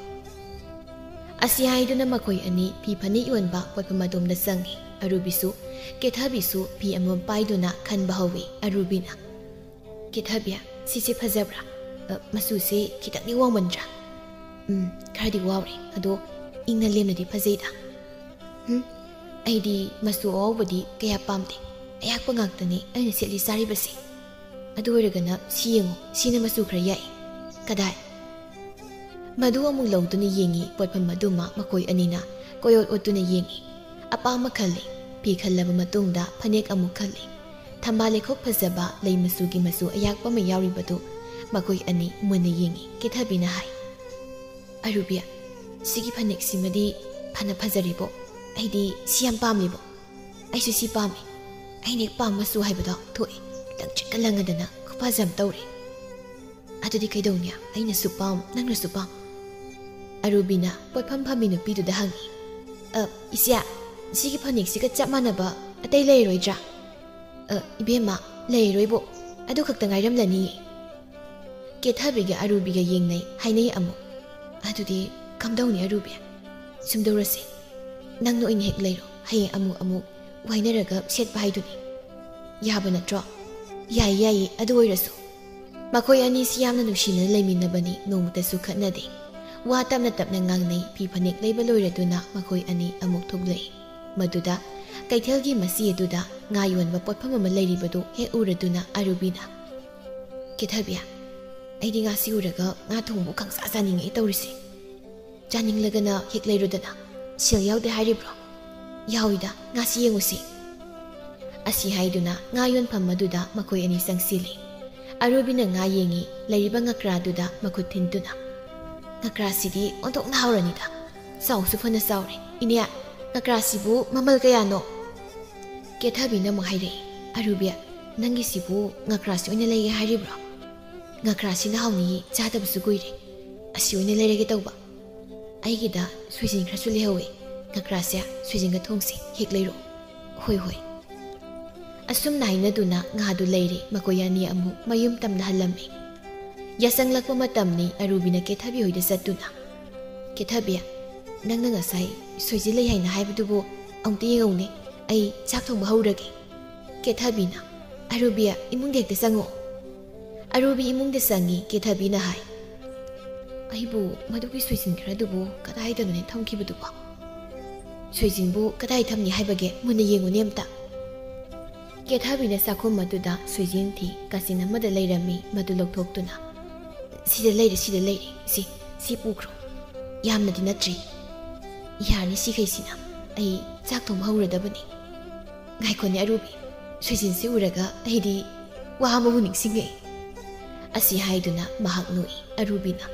ꯑꯁꯤ ꯍꯥꯏꯗꯨꯅ ꯃꯈꯣꯏ ꯑꯅꯤ ꯐꯤ ꯐꯅꯦꯛ ꯌꯣꯟꯕ ꯄꯣꯠꯐꯝ ꯑꯗꯣꯝꯗ ꯆꯪꯉꯤ꯫ ꯑꯔꯨꯕꯤꯁꯨ ꯀꯦꯊꯕꯤꯁꯨ ꯐꯤ ꯑꯃꯃꯝ ꯄꯥꯏꯗꯨꯅ ꯈꯟꯕ ꯍꯧꯏ꯫ ꯑꯔꯨꯕꯤꯅ, "ꯀꯦꯊꯕꯤ, ꯁꯤꯁꯦ ꯐꯖꯕ꯭ꯔꯥ? ꯑ, ꯃꯆꯨꯁꯦ ꯈꯤꯇꯪꯗꯤ ꯋꯥꯎꯃꯟꯗ꯭ꯔꯥ?" "ꯎꯝ, ꯈꯔꯗꯤ ꯋꯥꯎꯔꯦ꯫ ꯑꯗꯣ ꯏꯪꯅ ꯂꯦꯝꯅꯗꯤ ꯐꯖꯩꯗ꯫" "ꯎꯝ, ꯑꯩꯗꯤ ꯃꯆꯨ ꯑꯋꯥꯎꯕꯗꯤ ꯀꯌꯥ ꯄꯥꯝꯗꯦ꯫ ꯑꯌꯥꯛꯄ ꯉꯥꯛꯇꯅꯤ ꯑꯩꯅ ꯁꯦꯠꯂꯤ ꯆꯥꯔꯤꯕꯁꯦ꯫ ꯑꯗꯨ ꯑꯣꯏꯔꯒꯅ ꯁꯤ ꯌꯦꯡꯉꯨ, ꯁꯤꯅ ꯃꯆꯨ ꯈꯔ ꯌꯥꯛꯏ꯫" "ꯀꯗꯥꯏ?" ꯃꯗꯨ ꯑꯃꯨꯛ ꯂꯧꯗꯨꯅ ꯌꯦꯡꯉꯤ꯫ ꯄꯣꯠꯐꯝ ꯑꯗꯨꯃ ꯃꯈꯣꯏ ꯑꯅꯤꯅ ꯀꯣꯏꯑꯣꯠ ꯑꯣꯠꯇꯨꯅ ꯌꯦꯡꯉꯤ꯫ ꯑꯄꯥꯝꯕ ꯈꯜꯂꯤ꯫ ꯐꯤ ꯈꯜꯂꯕ ꯃꯇꯨꯡꯗ ꯐꯅꯦꯛ ꯑꯃꯨꯛ ꯈꯜꯂꯤ꯫ ꯊꯝꯕꯥꯜ ꯂꯩꯈꯣꯛ ꯐꯖꯕ ꯂꯩ ꯃꯆꯨꯒꯤ ꯃꯆꯨ ꯑꯌꯥꯛꯄ ꯑꯃ ꯌꯥꯎꯔꯤꯕꯗꯨ ꯃꯈꯣꯏ ꯑꯅꯤ ꯃꯨꯟꯅ ꯌꯦꯡꯉꯤ꯫ ꯀꯦꯊꯕꯤꯅ ꯍꯥꯏ, "ꯑꯔꯨꯕꯤ, ꯁꯤꯒꯤ ꯐꯅꯦꯛꯁꯤꯃꯗꯤ ꯐꯅ ꯐꯖꯔꯤꯕꯣ꯫ ꯑꯩꯗꯤ ꯁꯤ ꯌꯥꯝ ꯄꯥꯝꯂꯤꯕꯣ꯫ ꯑꯩꯁꯨ ꯁꯤ ꯄꯥꯝꯃꯤ꯫ ꯑꯩꯅ ꯍꯦꯛ ꯄꯥꯝꯕ ꯃꯆꯨ ꯍꯥꯏꯕꯗꯣ ꯊꯣꯛꯑꯦ꯫ ꯂꯪꯇ꯭ꯔꯤꯛꯀ ꯂꯪꯉꯗꯅ ꯈꯨꯐꯖ ꯑꯃ ꯇꯧꯔꯦ꯫ ꯑꯗꯨꯗꯤ ꯀꯩꯗꯧꯅꯤ? ꯑꯩꯅꯁꯨ ꯄꯥꯝ, ꯅꯪꯅꯁꯨ ꯄꯥꯝ꯫" ꯑꯔꯨꯕꯤꯅ ꯄꯣꯠꯐꯝ ꯐꯝꯃꯤ ꯅꯨꯄꯤꯗꯨꯗ ꯍꯪꯉꯤ, "ꯑ, ꯏꯆꯦ, ꯁꯤꯒꯤ ꯐꯅꯦꯛꯁꯤꯒ ꯆꯞ ꯃꯥꯟꯅꯕ ꯑꯇꯩ ꯂꯩꯔꯣꯏꯗ꯭ꯔꯥ?" "ꯑ, ꯏꯕꯦꯝꯃ, ꯂꯩꯔꯣꯏꯕꯣ꯫ ꯑꯗꯨ ꯈꯛꯇ ꯉꯥꯏꯔꯝꯂꯅꯤꯌꯦ꯫" ꯀꯦꯊꯕꯤꯒ ꯑꯔꯨꯕꯤꯒ ꯌꯦꯡꯅꯩ, ꯍꯥꯏꯅꯩ ꯑꯃꯨꯛ, "ꯑꯗꯨꯗꯤ ꯀꯝꯗꯧꯅꯤ ꯑꯔꯨꯕꯤ? ꯁꯨꯝꯗꯧꯔꯁꯦ, ꯅꯪꯅ ꯑꯣꯏꯅ ꯍꯦꯛ ꯂꯩꯔꯣ, ꯍꯌꯦꯡ ꯑꯃꯨꯛ ꯑꯃꯨꯛ ꯋꯥꯏꯅꯔꯒ ꯁꯦꯠꯄ ꯍꯥꯏꯗꯨꯅꯤ꯫ ꯌꯥꯕ ꯅꯠꯇ꯭ꯔꯣ?" "ꯌꯥꯏꯌꯦ, ꯌꯥꯏꯌꯦ, ꯑꯗꯨ ꯑꯣꯏꯔꯁꯨ꯫" ꯃꯈꯣꯏ ꯑꯅꯤꯁꯤ ꯌꯥꯝꯅ ꯅꯨꯡꯁꯤꯅꯅ ꯂꯩꯃꯤꯟꯅꯕꯅꯤ, ꯅꯣꯡꯃꯇꯁꯨ ꯈꯠꯅꯗꯦ꯫ ꯋꯥ ꯇꯞꯅ ꯇꯞꯅ ꯉꯥꯡꯅꯩ꯫ ꯐꯤ ꯐꯅꯦꯛ ꯂꯩꯕ ꯂꯣꯏꯔꯗꯨꯅ ꯃꯈꯣꯏ ꯑꯅꯤ ꯑꯃꯨꯛ ꯊꯣꯛꯂꯛꯏ꯫ ꯃꯗꯨꯗ ꯀꯩꯊꯦꯜꯒꯤ ꯃꯆꯤ ꯑꯗꯨꯗ ꯉꯥ ꯌꯣꯟꯕ ꯄꯣꯠꯐꯝ ꯑꯃ ꯂꯩꯔꯤꯕꯗꯨ ꯍꯦꯛ ꯎꯔꯗꯨꯅ ꯑꯔꯨꯕꯤꯅ, "ꯀꯦꯊꯕꯤ, ꯑꯩꯗꯤ ꯉꯥꯁꯤ ꯎꯔꯒ ꯉꯥ ꯊꯣꯡꯕ ꯈꯪꯆꯥ ꯆꯥꯅꯤꯡꯉꯛꯑꯦ ꯇꯧꯔꯤꯁꯦ꯫ ꯆꯥꯅꯤꯡꯂꯒꯅ ꯍꯦꯛ ꯂꯩꯔꯨꯗꯅ, ꯁꯦꯜ ꯌꯥꯎꯗꯦ ꯍꯥꯏꯔꯤꯕ꯭ꯔꯣ? ꯌꯥꯎꯏꯗ, ꯉꯥꯁꯤ ꯌꯦꯡꯉꯨꯁꯤ꯫" ꯑꯁꯤ ꯍꯥꯏꯗꯨꯅ ꯉꯥ ꯌꯣꯟꯐꯝ ꯑꯗꯨꯗ ꯃꯈꯣꯏ ꯑꯅꯤ ꯆꯪꯁꯤꯜꯂꯤ꯫ ꯑꯔꯨꯕꯤꯅ ꯉꯥ ꯌꯦꯡꯉꯤ, ꯂꯩꯔꯤꯕ ꯉꯀ꯭ꯔꯥꯗꯨꯗ ꯃꯈꯨꯠ ꯊꯤꯟꯗꯨꯅ, "ꯉꯀ꯭ꯔꯥꯁꯤꯗꯤ ꯑꯣꯟꯊꯣꯛꯅ ꯍꯥꯎꯔꯅꯤꯗ꯫ ꯆꯥꯎꯁꯨ ꯐꯅ ꯆꯥꯎꯔꯦ꯫ ꯏꯅꯦ, ꯉꯀ꯭ꯔꯥꯁꯤꯕꯨ ꯃꯃꯜ ꯀꯌꯥꯅꯣ?" ꯀꯦꯊꯕꯤꯅ ꯑꯃꯨꯛ ꯍꯥꯏꯔꯛꯏ, "ꯑꯔꯨꯕꯤ, ꯅꯪꯒꯤꯁꯤꯕꯨ ꯉꯀ꯭ꯔꯥꯁꯤ ꯑꯣꯏꯅ ꯂꯩꯒꯦ ꯍꯥꯏꯔꯤꯕ꯭ꯔꯣ? ꯉꯀ꯭ꯔꯥꯁꯤꯅ ꯍꯥꯎꯅꯤꯌꯦ, ꯆꯥꯗꯕꯁꯨ ꯀꯨꯏꯔꯦ꯫ ꯑꯁꯤ ꯑꯣꯏꯅ ꯂꯩꯔꯒꯦ ꯇꯧꯕ꯫ ꯑꯩꯒꯤꯗ ꯁꯣꯏꯖꯤꯟ ꯈꯔꯁꯨ ꯂꯩꯍꯧꯋꯦ꯫ ꯉꯀ꯭ꯔꯥꯁꯦ ꯁꯣꯏꯖꯤꯟꯒ ꯊꯣꯡꯁꯦ, ꯍꯦꯛ ꯂꯩꯔꯛꯑꯣ꯫" "ꯍꯣꯏ, ꯍꯣꯏ꯫" ꯑꯁꯨꯝꯅ ꯍꯥꯏꯅꯗꯨꯅ ꯉꯥꯗꯨ ꯂꯩꯔꯦ꯫ ꯃꯈꯣꯏ ꯑꯅꯤ ꯑꯃꯨꯛ ꯃꯌꯨꯝ ꯇꯝꯅ ꯍꯜꯂꯝꯃꯤ꯫ ꯌꯥꯆꯪꯂꯛꯄ ꯃꯇꯝꯅꯤ꯫ ꯑꯔꯨꯕꯤꯅ ꯀꯦꯊꯕꯤ ꯍꯣꯏꯗ ꯆꯠꯇꯨꯅ, "ꯀꯦꯊꯕꯤ, ꯅꯪꯅ ꯉꯁꯥꯏ ꯁꯣꯏꯖꯤꯟ ꯂꯩ ꯍꯥꯏꯅ ꯍꯥꯏꯕꯗꯨꯕꯨ ꯑꯃꯨꯛꯇ ꯌꯦꯡꯉꯧꯅꯦ꯫ ꯑꯩ ꯆꯥꯛ ꯊꯣꯡꯕ ꯍꯧꯔꯒꯦ꯫" ꯀꯦꯊꯕꯤꯅ, "ꯑꯔꯨꯕꯤ, ꯏꯃꯨꯡꯗ ꯍꯦꯛꯇ ꯆꯪꯉꯛꯑꯣ꯫" ꯑꯔꯨꯕꯤ ꯏꯃꯨꯡꯗ ꯆꯪꯉꯤ꯫ ꯀꯦꯊꯕꯤꯅ ꯍꯥꯏ, "ꯑꯩꯕꯨ ꯃꯗꯨꯒꯤ ꯁꯣꯏꯖꯤꯟ ꯈꯔꯗꯨꯕꯨ ꯀꯗꯥꯏꯗꯅꯣꯅꯦ ꯊꯝꯈꯤꯕꯗꯨꯕꯣ? ꯁꯣꯏꯖꯤꯟꯕꯨ ꯀꯗꯥꯏ ꯊꯝꯅꯤ ꯍꯥꯏꯕꯒꯦ? ꯃꯨꯟꯅ ꯌꯦꯡꯉꯨꯅꯦ ꯑꯝꯇ꯫" ꯀꯦꯊꯕꯤꯅ ꯆꯥꯛꯈꯨꯝ ꯑꯗꯨꯗ ꯁꯣꯏꯖꯤꯟ ꯊꯤ꯫ ꯀꯥꯆꯤꯟ ꯑꯃꯗ ꯂꯩꯔꯝꯃꯤ꯫ ꯃꯗꯨ ꯂꯧꯊꯣꯛꯇꯨꯅ, "ꯁꯤꯗ ꯂꯩꯔꯦ, ꯁꯤꯗ ꯂꯩꯔꯦ꯫ ꯁꯤ, ꯁꯤ ꯄꯨꯈ꯭ꯔꯣ꯫ ꯌꯥꯝꯅꯗꯤ ꯅꯠꯇ꯭ꯔꯤ꯫ ꯌꯥꯔꯅꯤ, ꯁꯤꯈꯩꯁꯤꯅ꯫ ꯑꯩ ꯆꯥꯛ ꯊꯣꯡꯕ ꯍꯧꯔꯗꯕꯅꯤ꯫" "ꯉꯥꯏꯈꯣꯅꯦ ꯑꯔꯨꯕꯤ, ꯁꯣꯏꯖꯤꯟꯁꯤ ꯎꯔꯒ ꯑꯩꯗꯤ ꯋꯥ ꯑꯃꯕꯨ ꯅꯤꯡꯁꯤꯡꯉꯛꯏ꯫" ꯑꯁꯤ ꯍꯥꯏꯗꯨꯅ ꯃꯍꯥꯛ ꯅꯣꯛꯏ꯫ ꯑꯔꯨꯕꯤꯅ,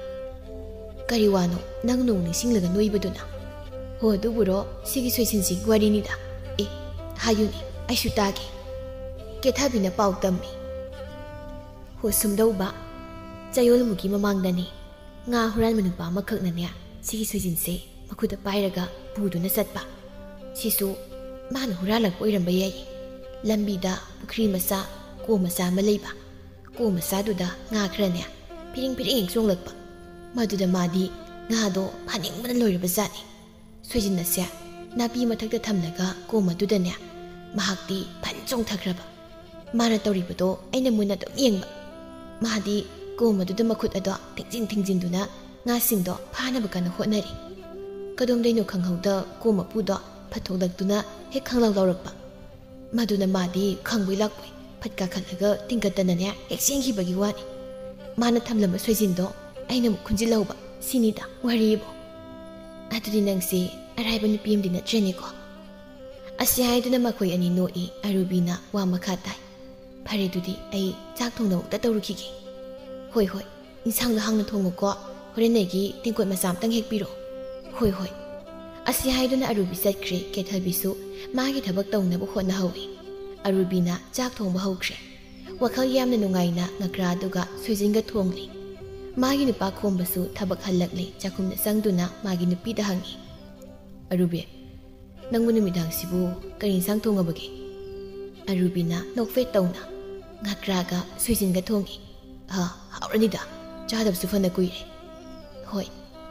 "ꯀꯔꯤ ꯋꯥꯅꯣ ꯅꯪ ꯅꯣꯡ ꯅꯤꯡꯁꯤꯡꯂꯒ ꯅꯣꯏꯕꯗꯨꯅ?" "ꯍꯣ, ꯑꯗꯨꯕꯨꯔꯣ, ꯁꯤꯒꯤ ꯁꯣꯏꯖꯤꯟꯁꯤꯒꯤ ꯋꯥꯔꯤꯅꯤꯗ꯫ ꯑꯦ, ꯍꯥꯏꯌꯨꯅꯦ, ꯑꯩꯁꯨ ꯇꯥꯒꯦ꯫" ꯀꯦꯊꯕꯤꯅ ꯄꯥꯎ ꯇꯝꯃꯤ꯫ "ꯍꯣ, ꯁꯨꯝꯗꯧꯕ, ꯆꯌꯣꯜꯃꯨꯛꯀꯤ ꯃꯃꯥꯡꯗꯅꯤ, ꯉꯥ ꯍꯨꯔꯥꯟꯕ ꯅꯨꯄꯥ ꯑꯃꯈꯛꯅꯅꯦ, ꯁꯤꯒꯤ ꯁꯣꯏꯖꯤꯟꯁꯦ ꯃꯈꯨꯠꯇ ꯄꯥꯏꯔꯒ ꯄꯨꯗꯨꯅ ꯆꯠꯄ꯫ ꯁꯤꯁꯨ ꯃꯥꯅ ꯍꯨꯔꯥꯜꯂꯛꯄ ꯑꯣꯏꯔꯝꯕ ꯌꯥꯏ꯫ ꯂꯝꯕꯤꯗ ꯄꯨꯈ꯭ꯔꯤ ꯃꯆꯥ, ꯀꯣꯝ ꯃꯆꯥ ꯑꯃ ꯂꯩꯕ꯫ ꯀꯣꯝ ꯃꯆꯥꯗꯨꯗ ꯉꯥ ꯈꯔꯅꯦ ꯐꯤꯔꯤꯡ ꯐꯤꯔꯤꯡ ꯆꯣꯡꯂꯛꯄ꯫ ꯃꯗꯨꯗ ꯃꯥꯗꯤ ꯉꯥꯗꯣ ꯐꯥꯅꯤꯡꯕꯅ ꯂꯣꯏꯔꯕ ꯖꯥꯠꯅꯤ꯫ ꯁꯣꯏꯖꯤꯟ ꯑꯁꯦ ꯅꯥꯄꯤ ꯃꯊꯛꯇ ꯊꯝꯂꯒ ꯀꯣꯝ ꯑꯗꯨꯗꯅꯦ ꯃꯍꯥꯛꯇꯤ ꯐꯟ ꯆꯣꯡꯊꯈ꯭ꯔꯕ꯫ ꯃꯥꯅ ꯇꯧꯔꯤꯕꯗꯣ ꯑꯩꯅ ꯃꯨꯟꯅ ꯑꯗꯨꯝ ꯌꯦꯡꯕ꯫ ꯃꯥꯗꯤ ꯀꯣꯝ ꯑꯗꯨꯗ ꯃꯈꯨꯠ ꯑꯗꯣ ꯊꯤꯡꯖꯤꯟ ꯊꯤꯡꯖꯤꯟꯗꯨꯅ ꯉꯥꯁꯤꯡꯗꯣ ꯐꯥꯅꯕ ꯀꯟꯅ ꯍꯣꯠꯅꯔꯤ꯫ ꯀꯗꯣꯝꯗꯩꯅꯣ ꯈꯪꯍꯧꯗ ꯀꯣꯝ ꯃꯄꯨꯗꯣ ꯐꯠꯊꯣꯛꯂꯛꯇꯨꯅ ꯍꯦꯛ ꯈꯪꯂꯥꯎ ꯂꯥꯎꯔꯛꯄ꯫ ꯃꯗꯨꯅ ꯃꯥꯗꯤ ꯈꯪꯕꯣꯏ ꯂꯥꯛꯄꯣꯏ ꯐꯠ ꯀꯥꯈꯠꯂꯒ ꯇꯤꯡꯀꯠꯇꯅꯅꯦ ꯍꯦꯛ ꯆꯦꯟꯈꯤꯕꯒꯤ ꯋꯥꯅꯤ꯫ ꯃꯥꯅ ꯊꯝꯂꯝꯕ ꯁꯣꯏꯖꯤꯟꯗꯣ ꯑꯩꯅ ꯑꯃꯨꯛ ꯈꯨꯟꯖꯤꯜꯍꯧꯕ, ꯁꯤꯅꯤꯗ ꯋꯥꯔꯤꯕꯨ꯫ ꯑꯗꯨꯗꯤ ꯅꯪꯁꯦ ꯑꯔꯥꯏꯕ ꯅꯨꯄꯤ ꯑꯃꯗꯤ ꯅꯠꯇ꯭ꯔꯦꯅꯦꯀꯣ?" ꯑꯁꯤ ꯍꯥꯏꯗꯨꯅ ꯃꯈꯣꯏ ꯑꯅꯤ ꯅꯣꯛꯏ꯫ ꯑꯔꯨꯕꯤꯅ ꯋꯥ ꯃꯈꯥ ꯇꯥꯏ, "ꯐꯔꯦ, ꯑꯗꯨꯗꯤ ꯑꯩ ꯆꯥꯛ ꯊꯣꯡꯅꯕ ꯑꯝꯇ ꯇꯧꯔꯨꯈꯤꯒꯦ꯫" "ꯍꯣꯏ, ꯍꯣꯏ, ꯏꯟꯁꯥꯡꯗꯣ ꯍꯥꯡꯅ ꯊꯣꯡꯉꯨꯀꯣ꯫ ꯍꯣꯔꯦꯟ ꯑꯩꯒꯤ ꯇꯦꯡꯀꯣꯠ ꯃꯆꯥ ꯑꯝꯇꯪ ꯍꯦꯛ ꯄꯤꯔꯣ꯫" "ꯍꯣꯏ, ꯍꯣꯏ꯫" ꯑꯁꯤ ꯍꯥꯏꯗꯨꯅ ꯑꯔꯨꯕꯤ ꯆꯠꯈ꯭ꯔꯦ꯫ ꯀꯦꯊꯕꯤꯁꯨ ꯃꯥꯒꯤ ꯊꯕꯛ ꯇꯧꯅꯕ ꯍꯣꯠꯅꯍꯧꯏ꯫ ꯑꯔꯨꯕꯤꯅ ꯆꯥꯛ ꯊꯣꯡꯕ ꯍꯧꯈ꯭ꯔꯦ꯫ ꯋꯥꯈꯜ ꯌꯥꯝꯅ ꯅꯨꯡꯉꯥꯏꯅ ꯉꯀ꯭ꯔꯥ ꯑꯗꯨꯒ ꯁꯣꯏꯖꯤꯟꯒ ꯊꯣꯡꯂꯤ꯫ ꯃꯥꯒꯤ ꯅꯨꯄꯥ ꯈꯣꯝꯕꯁꯨ ꯊꯕꯛ ꯍꯜꯂꯛꯂꯦ꯫ ꯆꯥꯛꯈꯨꯝꯗ ꯆꯪꯗꯨꯅ ꯃꯥꯒꯤ ꯅꯨꯄꯤꯗ ꯍꯪꯉꯤ, "ꯑꯔꯨꯕꯤ, ꯅꯪꯕꯨ ꯅꯨꯃꯤꯗꯥꯡꯁꯤꯕꯨ ꯀꯔꯤ ꯏꯟꯁꯥꯡ ꯊꯣꯡꯉꯕꯒꯦ?" ꯑꯔꯨꯕꯤꯅ ꯅꯣꯛꯐꯦꯠ ꯇꯧꯅ, "ꯉꯀ꯭ꯔꯥꯒ ꯁꯣꯏꯖꯤꯟꯒ ꯊꯣꯡꯉꯤ꯫" "ꯑ, ꯍꯥꯎꯔꯅꯤꯗ꯫ ꯆꯥꯗꯕꯁꯨ ꯐꯅ ꯀꯨꯏꯔꯦ꯫ ꯍꯣꯏ,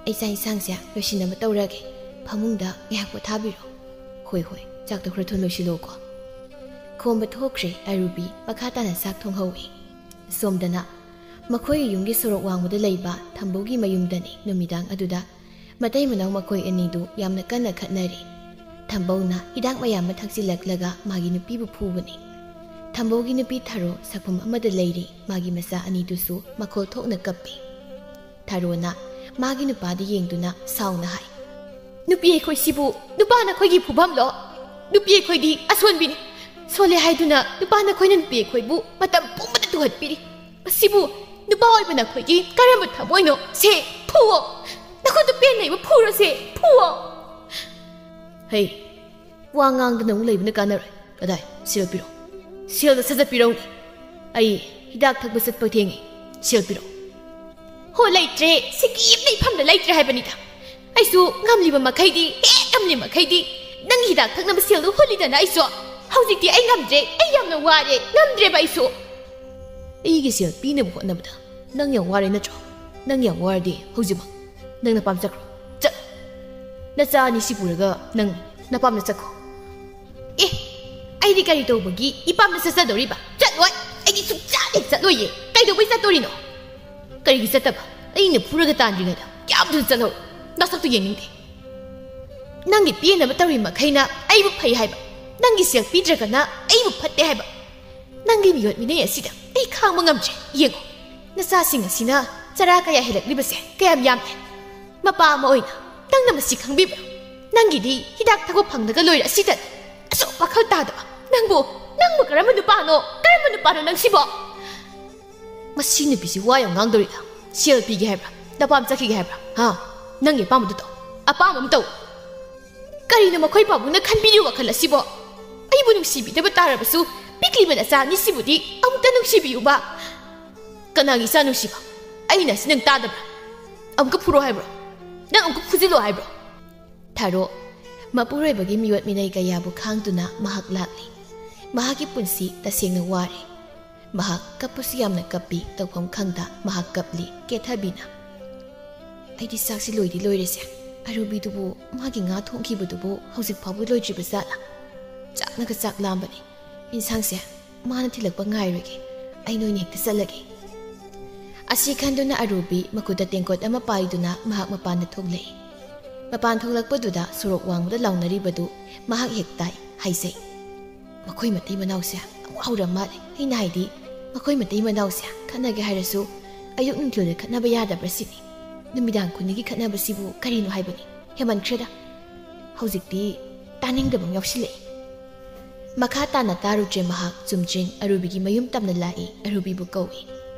ꯑꯩ ꯆꯥꯛ ꯏꯟꯁꯥꯡꯁꯦ ꯂꯣꯏꯁꯤꯟꯅꯕ ꯇꯧꯔꯒꯦ꯫ ꯐꯃꯨꯡꯗ ꯉꯥꯏꯍꯥꯛ ꯄꯣꯊꯥꯕꯤꯔꯣ꯫ ꯍꯣꯏ, ꯍꯣꯏ, ꯆꯥꯛꯇꯣ ꯈꯔ ꯊꯨꯅ ꯂꯣꯏꯁꯤꯜꯂꯣꯀꯣ꯫ ꯈꯣꯝꯕ ꯊꯣꯛꯈ꯭ꯔꯦ ꯑꯔꯨꯕꯤ꯫ ꯃꯈꯥ ꯇꯥꯅ ꯆꯥꯛ ꯊꯣꯡꯍꯧꯏ꯫ ꯁꯣꯝꯗꯅ ꯃꯈꯣꯏꯒꯤ ꯌꯨꯝꯒꯤ ꯁꯣꯔꯣꯛ ꯋꯥꯡꯃꯗ ꯂꯩꯕ ꯊꯝꯕꯧꯒꯤ ꯃꯌꯨꯝꯗꯅꯤ ꯅꯨꯃꯤꯗꯥꯡ ꯑꯗꯨꯗ ꯃꯇꯩ ꯃꯅꯥꯎ ꯃꯈꯣꯏ ꯑꯅꯤꯗꯨ ꯌꯥꯝꯅ ꯀꯟꯅ ꯈꯠꯅꯔꯤ꯫ ꯊꯝꯕꯧꯅ ꯍꯤꯗꯥꯛ ꯃꯌꯥꯝ ꯑꯃ ꯊꯛꯆꯤꯜꯂꯛꯂꯒ ꯃꯥꯒꯤ ꯅꯨꯄꯤꯕꯨ ꯐꯨꯕꯅꯤ꯫ ꯊꯝꯕꯧꯒꯤ ꯅꯨꯄꯤ ꯊꯔꯣ ꯁꯛꯐꯝ ꯑꯃꯗ ꯂꯩꯔꯤ꯫ ꯃꯥꯒꯤ ꯃꯆꯥ ꯑꯅꯤꯗꯨꯁꯨ ꯃꯈꯣꯜ ꯊꯣꯛꯅ ꯀꯞꯄꯤ꯫ ꯊꯔꯣꯅ ꯃꯥꯒꯤ ꯅꯨꯄꯥꯗ ꯌꯦꯡꯗꯨꯅ ꯁꯥꯎꯅ ꯍꯥꯏ, "ꯅꯨꯄꯤ ꯑꯩꯈꯣꯏꯁꯤꯕꯨ ꯅꯨꯄꯥꯅ ꯑꯩꯈꯣꯏꯒꯤ ꯐꯨꯐꯝꯂꯣ? ꯅꯨꯄꯤ ꯑꯩꯈꯣꯏꯗꯤ ꯑꯁꯣꯟꯕꯤꯅꯤ꯫ ꯁꯣꯜꯂꯦ ꯍꯥꯏꯗꯨꯅ ꯅꯨꯄꯥꯅ ꯑꯩꯈꯣꯏꯅ ꯅꯨꯄꯤ ꯑꯩꯈꯣꯏꯕꯨ ꯃꯇꯝ ꯄꯨꯝꯕꯗ ꯇꯨꯍꯠꯄꯤꯔꯤ꯫ ꯃꯁꯤꯕꯨ ꯅꯨꯄꯥ ꯑꯣꯏꯕ ꯅꯈꯣꯏꯒꯤ ꯀꯔꯝꯕ ꯊꯃꯣꯏꯅꯣ? ꯁꯦ, ꯐꯨꯋꯣ! ꯅꯈꯨꯠꯇꯨ ꯄꯦꯟꯅ ꯑꯩꯕꯨ ꯐꯨꯔꯣꯁꯦ! ꯐꯨꯋꯣ!" "ꯍꯩ, ꯋꯥ ꯉꯥꯡꯗꯅ ꯑꯃꯨꯛ ꯂꯩꯕꯅ ꯀꯥꯟꯅꯔꯣꯏ꯫ ꯀꯗꯥꯏ? ꯁꯦꯜ ꯄꯤꯔꯛꯑꯣ꯫ ꯁꯦꯜꯗ ꯁꯠ ꯁꯠ ꯄꯤꯔꯛꯎꯅꯦ꯫ ꯑꯩ ꯍꯤꯗꯥꯛ ꯊꯛꯄ ꯆꯠꯄ ꯊꯦꯡꯉꯦ꯫ ꯁꯦꯜ ꯄꯤꯔꯛꯑꯣ꯫" "ꯍꯣ, ꯂꯩꯇ꯭ꯔꯦ꯫ ꯁꯤꯀꯤ ꯑꯃ ꯂꯩꯐꯝꯗ ꯂꯩꯇ꯭ꯔꯦ ꯍꯥꯏꯕꯅꯤꯗ꯫ ꯑꯩꯁꯨ ꯉꯝꯂꯤꯕ ꯃꯈꯩꯗꯤ, ꯍꯦꯛ ꯉꯝꯂꯤ ꯃꯈꯩꯗꯤ ꯅꯪꯒꯤ ꯍꯤꯗꯥꯛ ꯊꯛꯅꯕ ꯁꯦꯜꯗꯨ ꯍꯨꯜꯂꯤꯗꯅ ꯑꯩꯁꯨ꯫ ꯍꯧꯖꯤꯛꯇꯤ ꯑꯩ ꯉꯝꯗ꯭ꯔꯦ꯫ ꯑꯩ ꯌꯥꯝꯅ ꯋꯥꯔꯦ꯫ ꯉꯝꯗ꯭ꯔꯦꯕ ꯑꯩꯁꯨ꯫" "ꯑꯩꯒꯤ ꯁꯦꯜ ꯄꯤꯅꯕ ꯍꯣꯠꯅꯕꯗ ꯅꯪ ꯌꯥꯝ ꯋꯥꯔꯦ ꯅꯠꯇ꯭ꯔꯣ? ꯅꯪ ꯌꯥꯝ ꯋꯥꯔꯗꯤ ꯍꯧꯖꯤꯛꯃꯛ ꯅꯪ ꯅꯄꯥꯝ ꯆꯠꯈ꯭ꯔꯣ꯫ ꯆꯠ꯫ ꯅꯆꯥ ꯑꯅꯤ ꯁꯤ ꯄꯨꯔꯒ ꯅꯪ ꯅꯄꯥꯝꯗ ꯆꯠꯈꯣ꯫" "ꯑꯦ, ꯑꯩꯗꯤ ꯀꯔꯤ ꯇꯧꯕꯒꯤ ꯏꯄꯥꯝꯗ ꯆꯠꯆꯗꯧꯔꯤꯕ? ꯆꯠꯂꯣꯏ꯫ ꯑꯩꯗꯤ ꯁꯨꯡꯆꯠ ꯍꯦꯛ ꯆꯠꯂꯣꯏꯌꯦ꯫ ꯀꯩꯗꯧꯕꯩ ꯆꯠꯇꯣꯔꯤꯅꯣ? ꯀꯔꯤꯒꯤ ꯆꯠꯇꯕ? ꯑꯩꯅ ꯐꯨꯔꯒ ꯇꯥꯟꯗ꯭ꯔꯤꯉꯩꯗ ꯀꯌꯥꯝꯁꯨ ꯆꯠꯍꯧꯔꯣ꯫ ꯅꯁꯛꯇꯨ ꯌꯦꯡꯅꯤꯡꯗꯦ꯫ ꯅꯪꯒꯤ ꯄꯦꯟꯅꯕ ꯇꯧꯔꯤ ꯃꯈꯩꯅ ꯑꯩꯕꯨ ꯐꯩ ꯍꯥꯏꯕ, ꯅꯪꯒꯤ ꯁꯦꯜ ꯄꯤꯗ꯭ꯔꯒꯅ ꯑꯩꯕꯨ ꯐꯠꯇꯦ ꯍꯥꯏꯕ꯫ ꯅꯪꯒꯤ ꯃꯤꯑꯣꯠ ꯃꯤꯅꯩ ꯑꯁꯤꯗ ꯑꯩ ꯈꯥꯡꯕ ꯉꯝꯗ꯭ꯔꯦ꯫ ꯌꯦꯡꯉꯣ, ꯅꯆꯥꯁꯤꯡ ꯑꯁꯤꯅ ꯆꯔꯥ ꯀꯌꯥ ꯍꯦꯜꯂꯛꯂꯤꯕꯁꯦ ꯀꯌꯥꯝ ꯌꯥꯝꯃꯦ꯫ ꯃꯄꯥ ꯑꯃ ꯑꯣꯏꯅ ꯅꯪꯅ ꯃꯁꯤ ꯈꯪꯕꯤꯕ꯭ꯔꯥ? ꯅꯪꯒꯤꯗꯤ ꯍꯤꯗꯥꯛ ꯊꯛꯄ ꯐꯪꯗꯒ ꯂꯣꯏꯔꯦ ꯑꯁꯤꯗ꯫ ꯑꯁꯨꯛ ꯋꯥꯈꯜ ꯇꯥꯗꯕ ꯅꯪꯕꯨ, ꯅꯪꯕꯨ ꯀꯔꯝꯕ ꯅꯨꯄꯥꯅꯣ? ꯀꯔꯝꯕ ꯅꯨꯄꯥꯅꯣ ꯅꯪꯁꯤꯕꯣ?" "ꯃꯁꯤ ꯅꯨꯄꯤꯁꯤ ꯋꯥ ꯌꯥꯝ ꯉꯥꯡꯗꯧꯔꯤꯗ꯫ ꯁꯦꯜ ꯄꯤꯒꯦ ꯍꯥꯏꯕ꯭ꯔꯥ? ꯅꯄꯥꯝ ꯆꯠꯈꯤꯒꯦ ꯍꯥꯏꯕ꯭ꯔꯥ? ꯍꯥ? ꯅꯪꯒꯤ ꯑꯄꯥꯝꯕꯗꯨ ꯇꯧ꯫ ꯑꯄꯥꯝꯕ ꯑꯃ ꯇꯧ꯫" "ꯀꯔꯤꯅꯣ ꯃꯈꯣꯏ ꯄꯥꯕꯨꯡꯅ ꯈꯟꯕꯤꯔꯤꯕ ꯋꯥꯈꯜ ꯑꯁꯤꯕꯣ? ꯑꯩꯕꯨ ꯅꯨꯡꯁꯤꯕꯤꯗꯕ ꯇꯥꯔꯕꯁꯨ ꯄꯤꯛꯂꯤꯕ ꯅꯆꯥ ꯑꯅꯤꯁꯤꯕꯨꯗꯤ ꯑꯃꯨꯛꯇ ꯅꯨꯡꯁꯤꯕꯤꯌꯨꯕ꯫" "ꯀꯅꯥꯒꯤ ꯏꯆꯥ ꯅꯨꯡꯁꯤꯕ? ꯑꯩꯅ ꯑꯁꯤ ꯅꯪ ꯇꯥꯗꯕ꯭ꯔꯥ? ꯑꯃꯨꯛꯀ ꯐꯨꯔꯣ ꯍꯥꯏꯕ꯭ꯔꯣ? ꯅꯪ ꯑꯃꯨꯛꯀ ꯐꯨꯖꯤꯜꯂꯣ ꯍꯥꯏꯕ꯭ꯔꯣ?" ꯊꯥꯔꯣ, ꯃꯄꯨꯔꯣꯏꯕꯒꯤ ꯃꯤꯑꯣꯠ ꯃꯤꯅꯩ ꯀꯌꯥꯕꯨ ꯈꯥꯡꯗꯨꯅ ꯃꯍꯥꯛ ꯂꯥꯛꯂꯤ꯫ ꯃꯍꯥꯛꯀꯤ ꯄꯨꯟꯁꯤ ꯇꯁꯦꯡꯅ ꯋꯥꯔꯦ꯫ ꯃꯍꯥꯛ ꯀꯞꯄꯁꯨ ꯌꯥꯝꯅ ꯀꯞꯄꯤ, ꯇꯧꯐꯝ ꯈꯪꯗ ꯃꯍꯥꯛ ꯀꯞꯂꯤ꯫ ꯀꯦꯊꯕꯤꯅ, "ꯑꯩꯗꯤ ꯆꯥꯛꯁꯤ ꯂꯣꯏꯗꯤ ꯂꯣꯏꯔꯦꯁꯦ꯫ ꯑꯔꯨꯕꯤꯗꯨꯕꯨ, ꯃꯥꯒꯤ ꯉꯥ ꯊꯣꯡꯈꯤꯕꯗꯨꯕꯨ ꯍꯧꯖꯤꯛ ꯐꯥꯎꯕ ꯂꯣꯏꯗ꯭ꯔꯤꯕ ꯖꯥꯠꯂꯥ? ꯆꯥꯛꯅꯒ ꯆꯥꯛ ꯂꯥꯝꯕꯅꯤ꯫ ꯏꯟꯁꯥꯡꯁꯦ ꯃꯥꯅ ꯊꯤꯜꯂꯛꯄ ꯉꯥꯏꯔꯣꯏꯒꯦ꯫ ꯑꯩ ꯅꯣꯏꯅ ꯍꯦꯛꯇ ꯆꯠꯂꯒꯦ꯫" ꯑꯁꯤ ꯈꯟꯗꯨꯅ ꯑꯔꯨꯕꯤ ꯃꯈꯨꯠꯇ ꯇꯦꯡꯀꯣꯠ ꯑꯃ ꯄꯥꯏꯗꯨꯅ ꯃꯍꯥꯛ ꯃꯄꯥꯟꯗ ꯊꯣꯛꯂꯛꯏ꯫ ꯃꯄꯥꯟ ꯊꯣꯛꯂꯛꯄꯗꯨꯗ ꯁꯣꯔꯣꯛ ꯋꯥꯡꯃꯗ ꯂꯥꯎꯅꯔꯤꯕꯗꯨ ꯃꯍꯥꯛ ꯍꯦꯛ ꯇꯥꯏ꯫ ꯍꯥꯏꯖꯩ, "ꯃꯈꯣꯏ ꯃꯇꯩ ꯃꯅꯥꯎꯁꯦ ꯑꯃꯨꯛ ꯍꯧꯔ ꯃꯥꯜꯂꯦ꯫ ꯑꯩꯅ ꯍꯥꯏꯗꯤ, ꯃꯈꯣꯏ ꯃꯇꯩ ꯃꯅꯥꯎꯁꯦ ꯈꯠꯅꯒꯦ ꯍꯥꯏꯔꯁꯨ ꯑꯌꯨꯛ ꯅꯨꯡꯊꯤꯜꯗ ꯈꯠꯅꯕ ꯌꯥꯗꯕ꯭ꯔꯥ ꯁꯤꯅꯤ꯫ ꯅꯨꯃꯤꯗꯥꯡ ꯈꯨꯗꯤꯡꯒꯤ ꯈꯠꯅꯕꯁꯤꯕꯨ ꯀꯔꯤꯅꯣ ꯍꯥꯏꯕꯅꯤ? ꯍꯦꯃꯟꯈ꯭ꯔꯦꯗ꯫ ꯍꯧꯖꯤꯛꯇꯤ ꯇꯥꯅꯤꯡꯗꯕ ꯑꯃ ꯌꯥꯎꯁꯤꯜꯂꯛꯏ꯫" ꯃꯈꯥ ꯇꯥꯅ ꯇꯥꯔꯨꯗ꯭ꯔꯦ ꯃꯍꯥꯛ꯫ ꯆꯨꯝꯆꯤꯡ ꯑꯔꯨꯕꯤꯒꯤ ꯃꯌꯨꯝ ꯇꯝꯅ ꯂꯥꯛꯏ꯫ ꯑꯔꯨꯕꯤꯕꯨ ꯀꯧꯏ꯫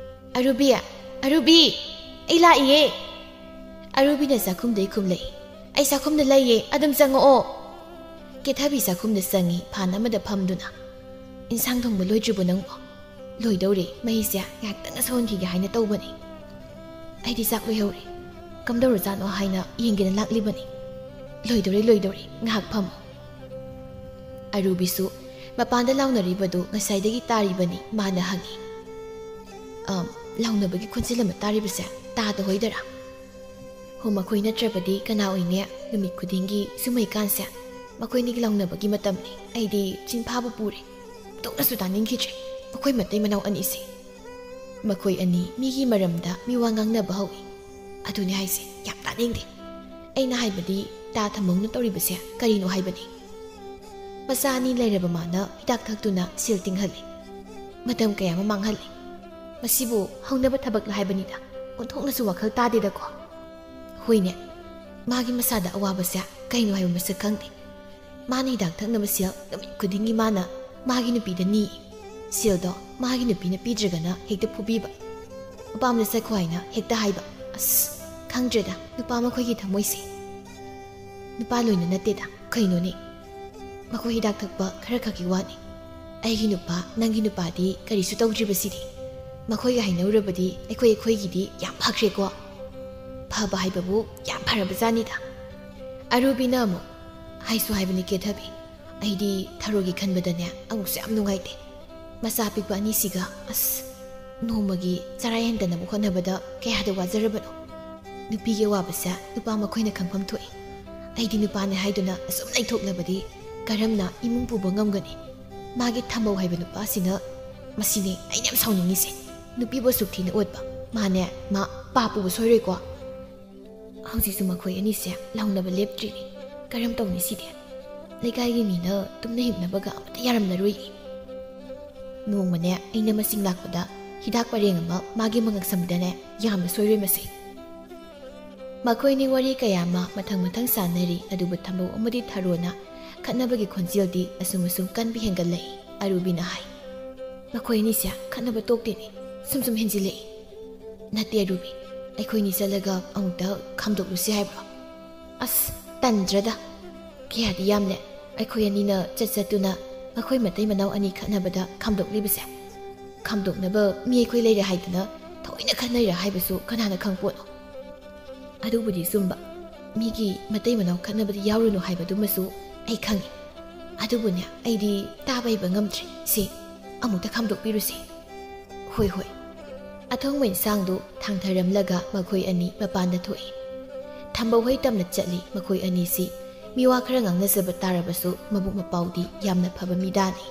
"ꯑꯔꯨꯕꯤ! ꯑꯔꯨꯕꯤ! ꯑꯩ ꯂꯥꯛꯏꯌꯦ!" ꯑꯔꯨꯕꯤꯅ ꯆꯥꯛꯈꯨꯝꯗꯩ ꯈꯨꯝꯂꯛꯏ꯫ "ꯑꯩ ꯆꯥꯛꯈꯨꯝꯗ ꯂꯩꯌꯦ, ꯑꯗꯨꯝ ꯆꯪꯉꯛꯑꯣ꯫" ꯀꯦꯊꯕꯤ ꯆꯥꯛꯈꯨꯝꯗ ꯆꯪꯉꯤ, ꯐꯥꯟ ꯑꯃꯗ ꯐꯝꯗꯨꯅ꯫ "ꯏꯟꯁꯥꯡ ꯊꯣꯡꯕ ꯂꯣꯏꯗ꯭ꯔꯤꯕꯣ ꯅꯪꯕꯣ?" "ꯂꯣꯏꯗꯧꯔꯦ, ꯃꯩꯁꯦ ꯉꯥꯏꯍꯥꯛꯇꯪ ꯁꯣꯟꯈꯤꯒꯦ ꯍꯥꯏꯅ ꯇꯧꯕꯅꯤ꯫ ꯑꯩꯗꯤ ꯆꯥꯛ ꯂꯣꯏꯍꯧꯔꯦ꯫ ꯀꯝꯗꯧꯔꯖꯥꯠꯅꯣ ꯍꯥꯏꯅ ꯌꯦꯡꯒꯦꯅ ꯂꯥꯛꯂꯤꯕꯅꯤ꯫ ꯂꯣꯏꯗꯧꯔꯦ, ꯂꯣꯏꯗꯧꯔꯦ, ꯉꯥꯏꯍꯥꯛ ꯐꯝꯃꯣ꯫" ꯑꯔꯨꯕꯤꯁꯨ ꯃꯄꯥꯟꯗ ꯂꯥꯎꯅꯔꯤꯕꯗꯨ ꯉꯁꯥꯏꯗꯒꯤ ꯇꯥꯔꯤꯕꯅꯤ꯫ ꯃꯥꯅ ꯍꯪꯉꯤ, "ꯑꯝ, ꯂꯥꯎꯅꯕꯒꯤ ꯈꯣꯟꯖꯦꯜ ꯑꯃ ꯇꯥꯔꯤꯕꯁꯦ ꯇꯥꯗ ꯍꯣꯏꯗꯔꯥ?" "ꯍꯣ, ꯃꯈꯣꯏ ꯅꯠꯇ꯭ꯔꯕꯗꯤ ꯀꯅꯥ ꯑꯣꯏꯅꯤ? ꯅꯨꯃꯤꯠ ꯈꯨꯗꯤꯡꯒꯤ ꯁꯨꯝꯍꯩꯀꯥꯟꯁꯦ ꯃꯈꯣꯏꯅꯤꯒꯤ ꯂꯥꯎꯅꯕꯒꯤ ꯃꯇꯝꯅꯤ꯫ ꯑꯩꯗꯤ ꯆꯤꯟꯐꯥꯕꯨ ꯄꯨꯔꯦ꯫ ꯑꯃꯨꯛꯇꯪꯅꯁꯨ ꯇꯥꯅꯤꯡꯈꯤꯗ꯭ꯔꯦ ꯃꯈꯣꯏ ꯃꯇꯩ ꯃꯅꯥꯎ ꯑꯅꯤꯁꯦ꯫ ꯃꯈꯣꯏ ꯑꯅꯤ ꯃꯤꯒꯤ ꯃꯔꯝꯗ ꯃꯤ ꯋꯥ ꯉꯥꯡꯅꯕ ꯍꯧꯏ꯫ ꯑꯗꯨꯅꯤ ꯍꯥꯏꯁꯦ, ꯌꯥꯝ ꯇꯥꯅꯤꯡꯗꯦ꯫ ꯑꯩꯅ ꯍꯥꯏꯕꯗꯤ, ꯇꯥ ꯊꯝꯃꯧꯅ ꯇꯧꯔꯤꯕꯁꯦ ꯀꯔꯤꯅꯣ ꯍꯥꯏꯕꯅꯤ?" ꯃꯆꯥ ꯑꯅꯤ ꯂꯩꯔꯕ ꯃꯥꯅ ꯍꯤꯗꯥꯛ ꯊꯛꯇꯨꯅ ꯁꯦꯜ ꯇꯤꯡꯍꯜꯂꯤ꯫ ꯃꯇꯝ ꯀꯌꯥ ꯑꯃ ꯃꯥꯡꯍꯜꯂꯤ꯫ ꯃꯁꯤꯕꯨ ꯍꯧꯅꯕ ꯊꯕꯛꯂ ꯍꯥꯏꯕꯅꯤꯗ꯫ ꯑꯣꯟꯊꯣꯛꯅꯁꯨ ꯋꯥꯈꯜ ꯇꯥꯗꯦꯗꯀꯣ꯫ ꯍꯣꯏꯅꯦ, ꯃꯥꯒꯤ ꯃꯁꯥꯗ ꯑꯋꯥꯕꯁꯦ ꯀꯩꯅꯣ ꯍꯥꯏꯕ ꯃꯁꯛ ꯈꯪꯗꯦ꯫ ꯃꯥꯅ ꯍꯤꯗꯥꯛ ꯊꯛꯅꯕ ꯁꯦꯜ ꯅꯨꯃꯤꯠ ꯈꯨꯗꯤꯡꯒꯤ ꯃꯥꯅ ꯃꯥꯒꯤ ꯅꯨꯄꯤꯗ ꯅꯤ꯫ ꯁꯦꯜꯗꯣ ꯃꯥꯒꯤ ꯅꯨꯄꯤꯅ ꯄꯤꯗ꯭ꯔꯒꯅ ꯍꯦꯛꯇ ꯐꯨꯕꯤꯕ꯫ "ꯃꯄꯥꯝꯗ ꯆꯠꯈꯣ" ꯍꯥꯏꯅ ꯍꯦꯛꯇ ꯍꯥꯏꯕ꯫ ꯑꯁ, ꯈꯪꯗ꯭ꯔꯦꯗ, ꯅꯨꯄꯥ ꯃꯈꯣꯏꯒꯤ ꯊꯃꯣꯏꯁꯦ꯫ ꯅꯨꯄꯥ ꯂꯣꯏꯅ ꯅꯠꯇꯦꯗ꯫ ꯀꯩꯅꯣꯅꯦ? ꯃꯈꯣꯏ ꯍꯤꯗꯥꯛ ꯊꯛꯄ ꯈꯔ ꯈꯛꯀꯤ ꯋꯥꯅꯤ꯫ ꯑꯩꯒꯤ ꯅꯨꯄꯥ, ꯅꯪꯒꯤ ꯅꯨꯄꯥꯗꯤ ꯀꯔꯤꯁꯨ ꯇꯧꯗ꯭ꯔꯤꯕꯁꯤꯗꯤ꯫ ꯃꯈꯣꯏꯒ ꯍꯥꯏꯅꯧꯔꯕꯗꯤ ꯑꯩꯈꯣꯏ ꯑꯩꯈꯣꯏꯒꯤꯗꯤ ꯌꯥꯝ ꯐꯈ꯭ꯔꯦꯀꯣ꯫ ꯐꯕ ꯍꯥꯏꯕꯕꯨ ꯌꯥꯝ ꯐꯔꯕꯖꯥꯠꯅꯤꯗ꯫ ꯑꯔꯨꯕꯤꯅ ꯑꯃꯨꯛ, "ꯍꯥꯏꯁꯨ ꯍꯥꯏꯕꯅꯤ ꯀꯦꯊꯕꯤ, ꯑꯩꯗꯤ ꯊꯔꯣꯒꯤ ꯈꯟꯕꯗꯅꯦ ꯑꯃꯨꯛꯁꯨ ꯌꯥꯝ ꯅꯨꯡꯉꯥꯏꯇꯦ꯫ ꯃꯆꯥ ꯄꯤꯛꯄ ꯑꯅꯤꯁꯤꯒ ꯑꯁ ꯅꯣꯡꯃꯒꯤ ꯆꯔꯥ ꯍꯦꯟꯗꯅꯕ ꯍꯣꯠꯅꯕꯗ ꯀꯌꯥꯗ ꯋꯥꯖꯔꯕꯅꯣ꯫ ꯅꯨꯄꯤꯒꯤ ꯑꯋꯥꯕꯁꯦ ꯅꯨꯄꯥ ꯃꯈꯣꯏꯅ ꯈꯪꯐꯝ ꯊꯣꯛꯏ꯫ ꯑꯩꯗꯤ ꯅꯨꯄꯥꯅꯦ ꯍꯥꯏꯗꯨꯅ ꯑꯁꯨꯝ ꯂꯩꯊꯣꯛꯂꯕꯗꯤ ꯀꯔꯝꯅ ꯏꯃꯨꯡ ꯄꯨꯕ ꯉꯝꯒꯅꯤ? ꯃꯥꯒꯤ ꯊꯝꯕꯧ ꯍꯥꯏꯕ ꯅꯨꯄꯥꯁꯤꯅ, ꯃꯁꯤꯅꯦ ꯑꯩꯅ ꯌꯥꯝ ꯁꯥꯎꯅꯤꯡꯉꯤꯁꯦ꯫ ꯅꯨꯄꯤꯕꯨ ꯑꯁꯨꯛ ꯊꯤꯅ ꯑꯣꯠꯄ, ꯃꯥꯅꯦ, ꯃꯥ ꯄꯥ ꯄꯨꯕ ꯁꯣꯏꯔꯣꯏꯀꯣ꯫ ꯍꯧꯖꯤꯛꯁꯨ ꯃꯈꯣꯏ ꯑꯅꯤꯁꯦ ꯂꯥꯎꯅꯕ ꯂꯦꯞꯇ꯭ꯔꯤꯅꯤ꯫ ꯀꯔꯝ ꯇꯧꯅꯤ ꯁꯤꯗꯤ? ꯂꯩꯀꯥꯏꯒꯤ ꯃꯤꯅ ꯇꯨꯝꯅ ꯍꯤꯞꯅꯕꯒ ꯑꯃꯠꯇ ꯌꯥꯔꯝꯂꯔꯣꯏ꯫ ꯅꯣꯡꯃꯅꯦ ꯑꯩꯅ ꯃꯁꯤꯡ ꯂꯥꯛꯄꯗ ꯍꯤꯗꯥꯛ ꯄꯔꯦꯡ ꯑꯃ ꯃꯥꯒꯤ ꯃꯉꯛꯁꯝꯗꯅꯦ ꯌꯥꯝꯅ ꯁꯣꯏꯔꯣꯏ ꯃꯁꯤ꯫ ꯃꯈꯣꯏꯅꯤ ꯋꯥꯔꯤ ꯀꯌꯥ ꯑꯃ ꯃꯊꯪ ꯃꯊꯪ ꯁꯥꯟꯅꯔꯤ, ꯑꯗꯨꯕꯨ ꯊꯝꯕꯧ ꯑꯃꯗꯤ ꯊꯔꯣꯅ ꯈꯠꯅꯕꯒꯤ ꯈꯣꯟꯖꯦꯜꯗꯤ ꯑꯁꯨꯝ ꯑꯁꯨꯝ ꯀꯟꯕ ꯍꯦꯟꯒꯠꯂꯛꯏ꯫ ꯑꯔꯨꯕꯤꯅ ꯍꯥꯏ, "ꯃꯈꯣꯏ ꯑꯅꯤꯁꯦ ꯈꯠꯅꯕ ꯇꯣꯛꯇꯦꯅꯦ, ꯁꯨꯝ ꯁꯨꯝ ꯍꯦꯟꯖꯤꯜꯂꯛꯏ꯫" "ꯅꯠꯇꯦ ꯑꯔꯨꯕꯤ, ꯑꯩꯈꯣꯏꯅꯤ ꯆꯠꯂꯒ ꯑꯃꯨꯛꯇ ꯈꯥꯝꯗꯣꯛꯂꯨꯁꯤ ꯍꯥꯏꯕ꯭ꯔꯣ?" "ꯑꯁ, ꯇꯟꯗ꯭ꯔꯗ꯫ ꯀꯌꯥꯗꯤ ꯌꯥꯝꯂꯦ ꯑꯩꯈꯣꯏ ꯑꯅꯤꯅ ꯆꯠ ꯆꯠꯇꯨꯅ ꯃꯈꯣꯏ ꯃꯇꯩ ꯃꯅꯥꯎ ꯑꯅꯤ ꯈꯠꯅꯕꯗ ꯈꯥꯝꯗꯣꯛꯂꯤꯕꯁꯦ꯫ ꯈꯥꯝꯗꯣꯛꯅꯕ ꯃꯤ ꯑꯩꯈꯣꯏ ꯂꯩꯔꯦ ꯍꯥꯏꯗꯅ ꯊꯑꯣꯏꯅ ꯈꯠꯅꯩꯔꯥ ꯍꯥꯏꯕꯁꯨ ꯀꯅꯥꯅ ꯈꯪꯄꯣꯠꯅꯣ?" "ꯑꯗꯨꯕꯨꯗꯤ ꯆꯨꯝꯕ, ꯃꯤꯒꯤ ꯃꯇꯩ ꯃꯅꯥꯎ ꯈꯠꯅꯕꯗ ꯌꯥꯎꯔꯨꯅꯨ ꯍꯥꯏꯕꯗꯨꯃꯁꯨ ꯑꯩ ꯈꯪꯉꯤ꯫ ꯑꯗꯨꯕꯨꯅꯦ, ꯑꯩꯗꯤ ꯇꯥꯕ ꯍꯩꯕ ꯉꯝꯗ꯭ꯔꯦ꯫ ꯁꯤ ꯑꯃꯨꯛꯇ ꯈꯥꯝꯗꯣꯛꯄꯤꯔꯨꯁꯤ꯫" "ꯍꯣꯏ, ꯍꯣꯏ꯫" ꯑꯊꯣꯡꯕ ꯏꯟꯁꯥꯡꯗꯨ ꯊꯥꯡꯊꯔꯝꯂꯒ ꯃꯈꯣꯏ ꯑꯅꯤ ꯃꯄꯥꯟꯗ ꯊꯣꯛꯏ꯫ ꯊꯝꯕꯧ ꯍꯩ ꯇꯝꯅ ꯆꯠꯂꯤ ꯃꯈꯣꯏ ꯑꯅꯤꯁꯤ꯫ ꯃꯤꯋꯥ ꯈꯔ ꯉꯥꯡꯅꯖꯕ ꯇꯥꯔꯕꯁꯨ ꯃꯕꯨꯛ ꯃꯄꯥꯎꯗꯤ ꯌꯥꯝꯅ ꯐꯕ ꯃꯤꯗꯥꯅꯤ꯫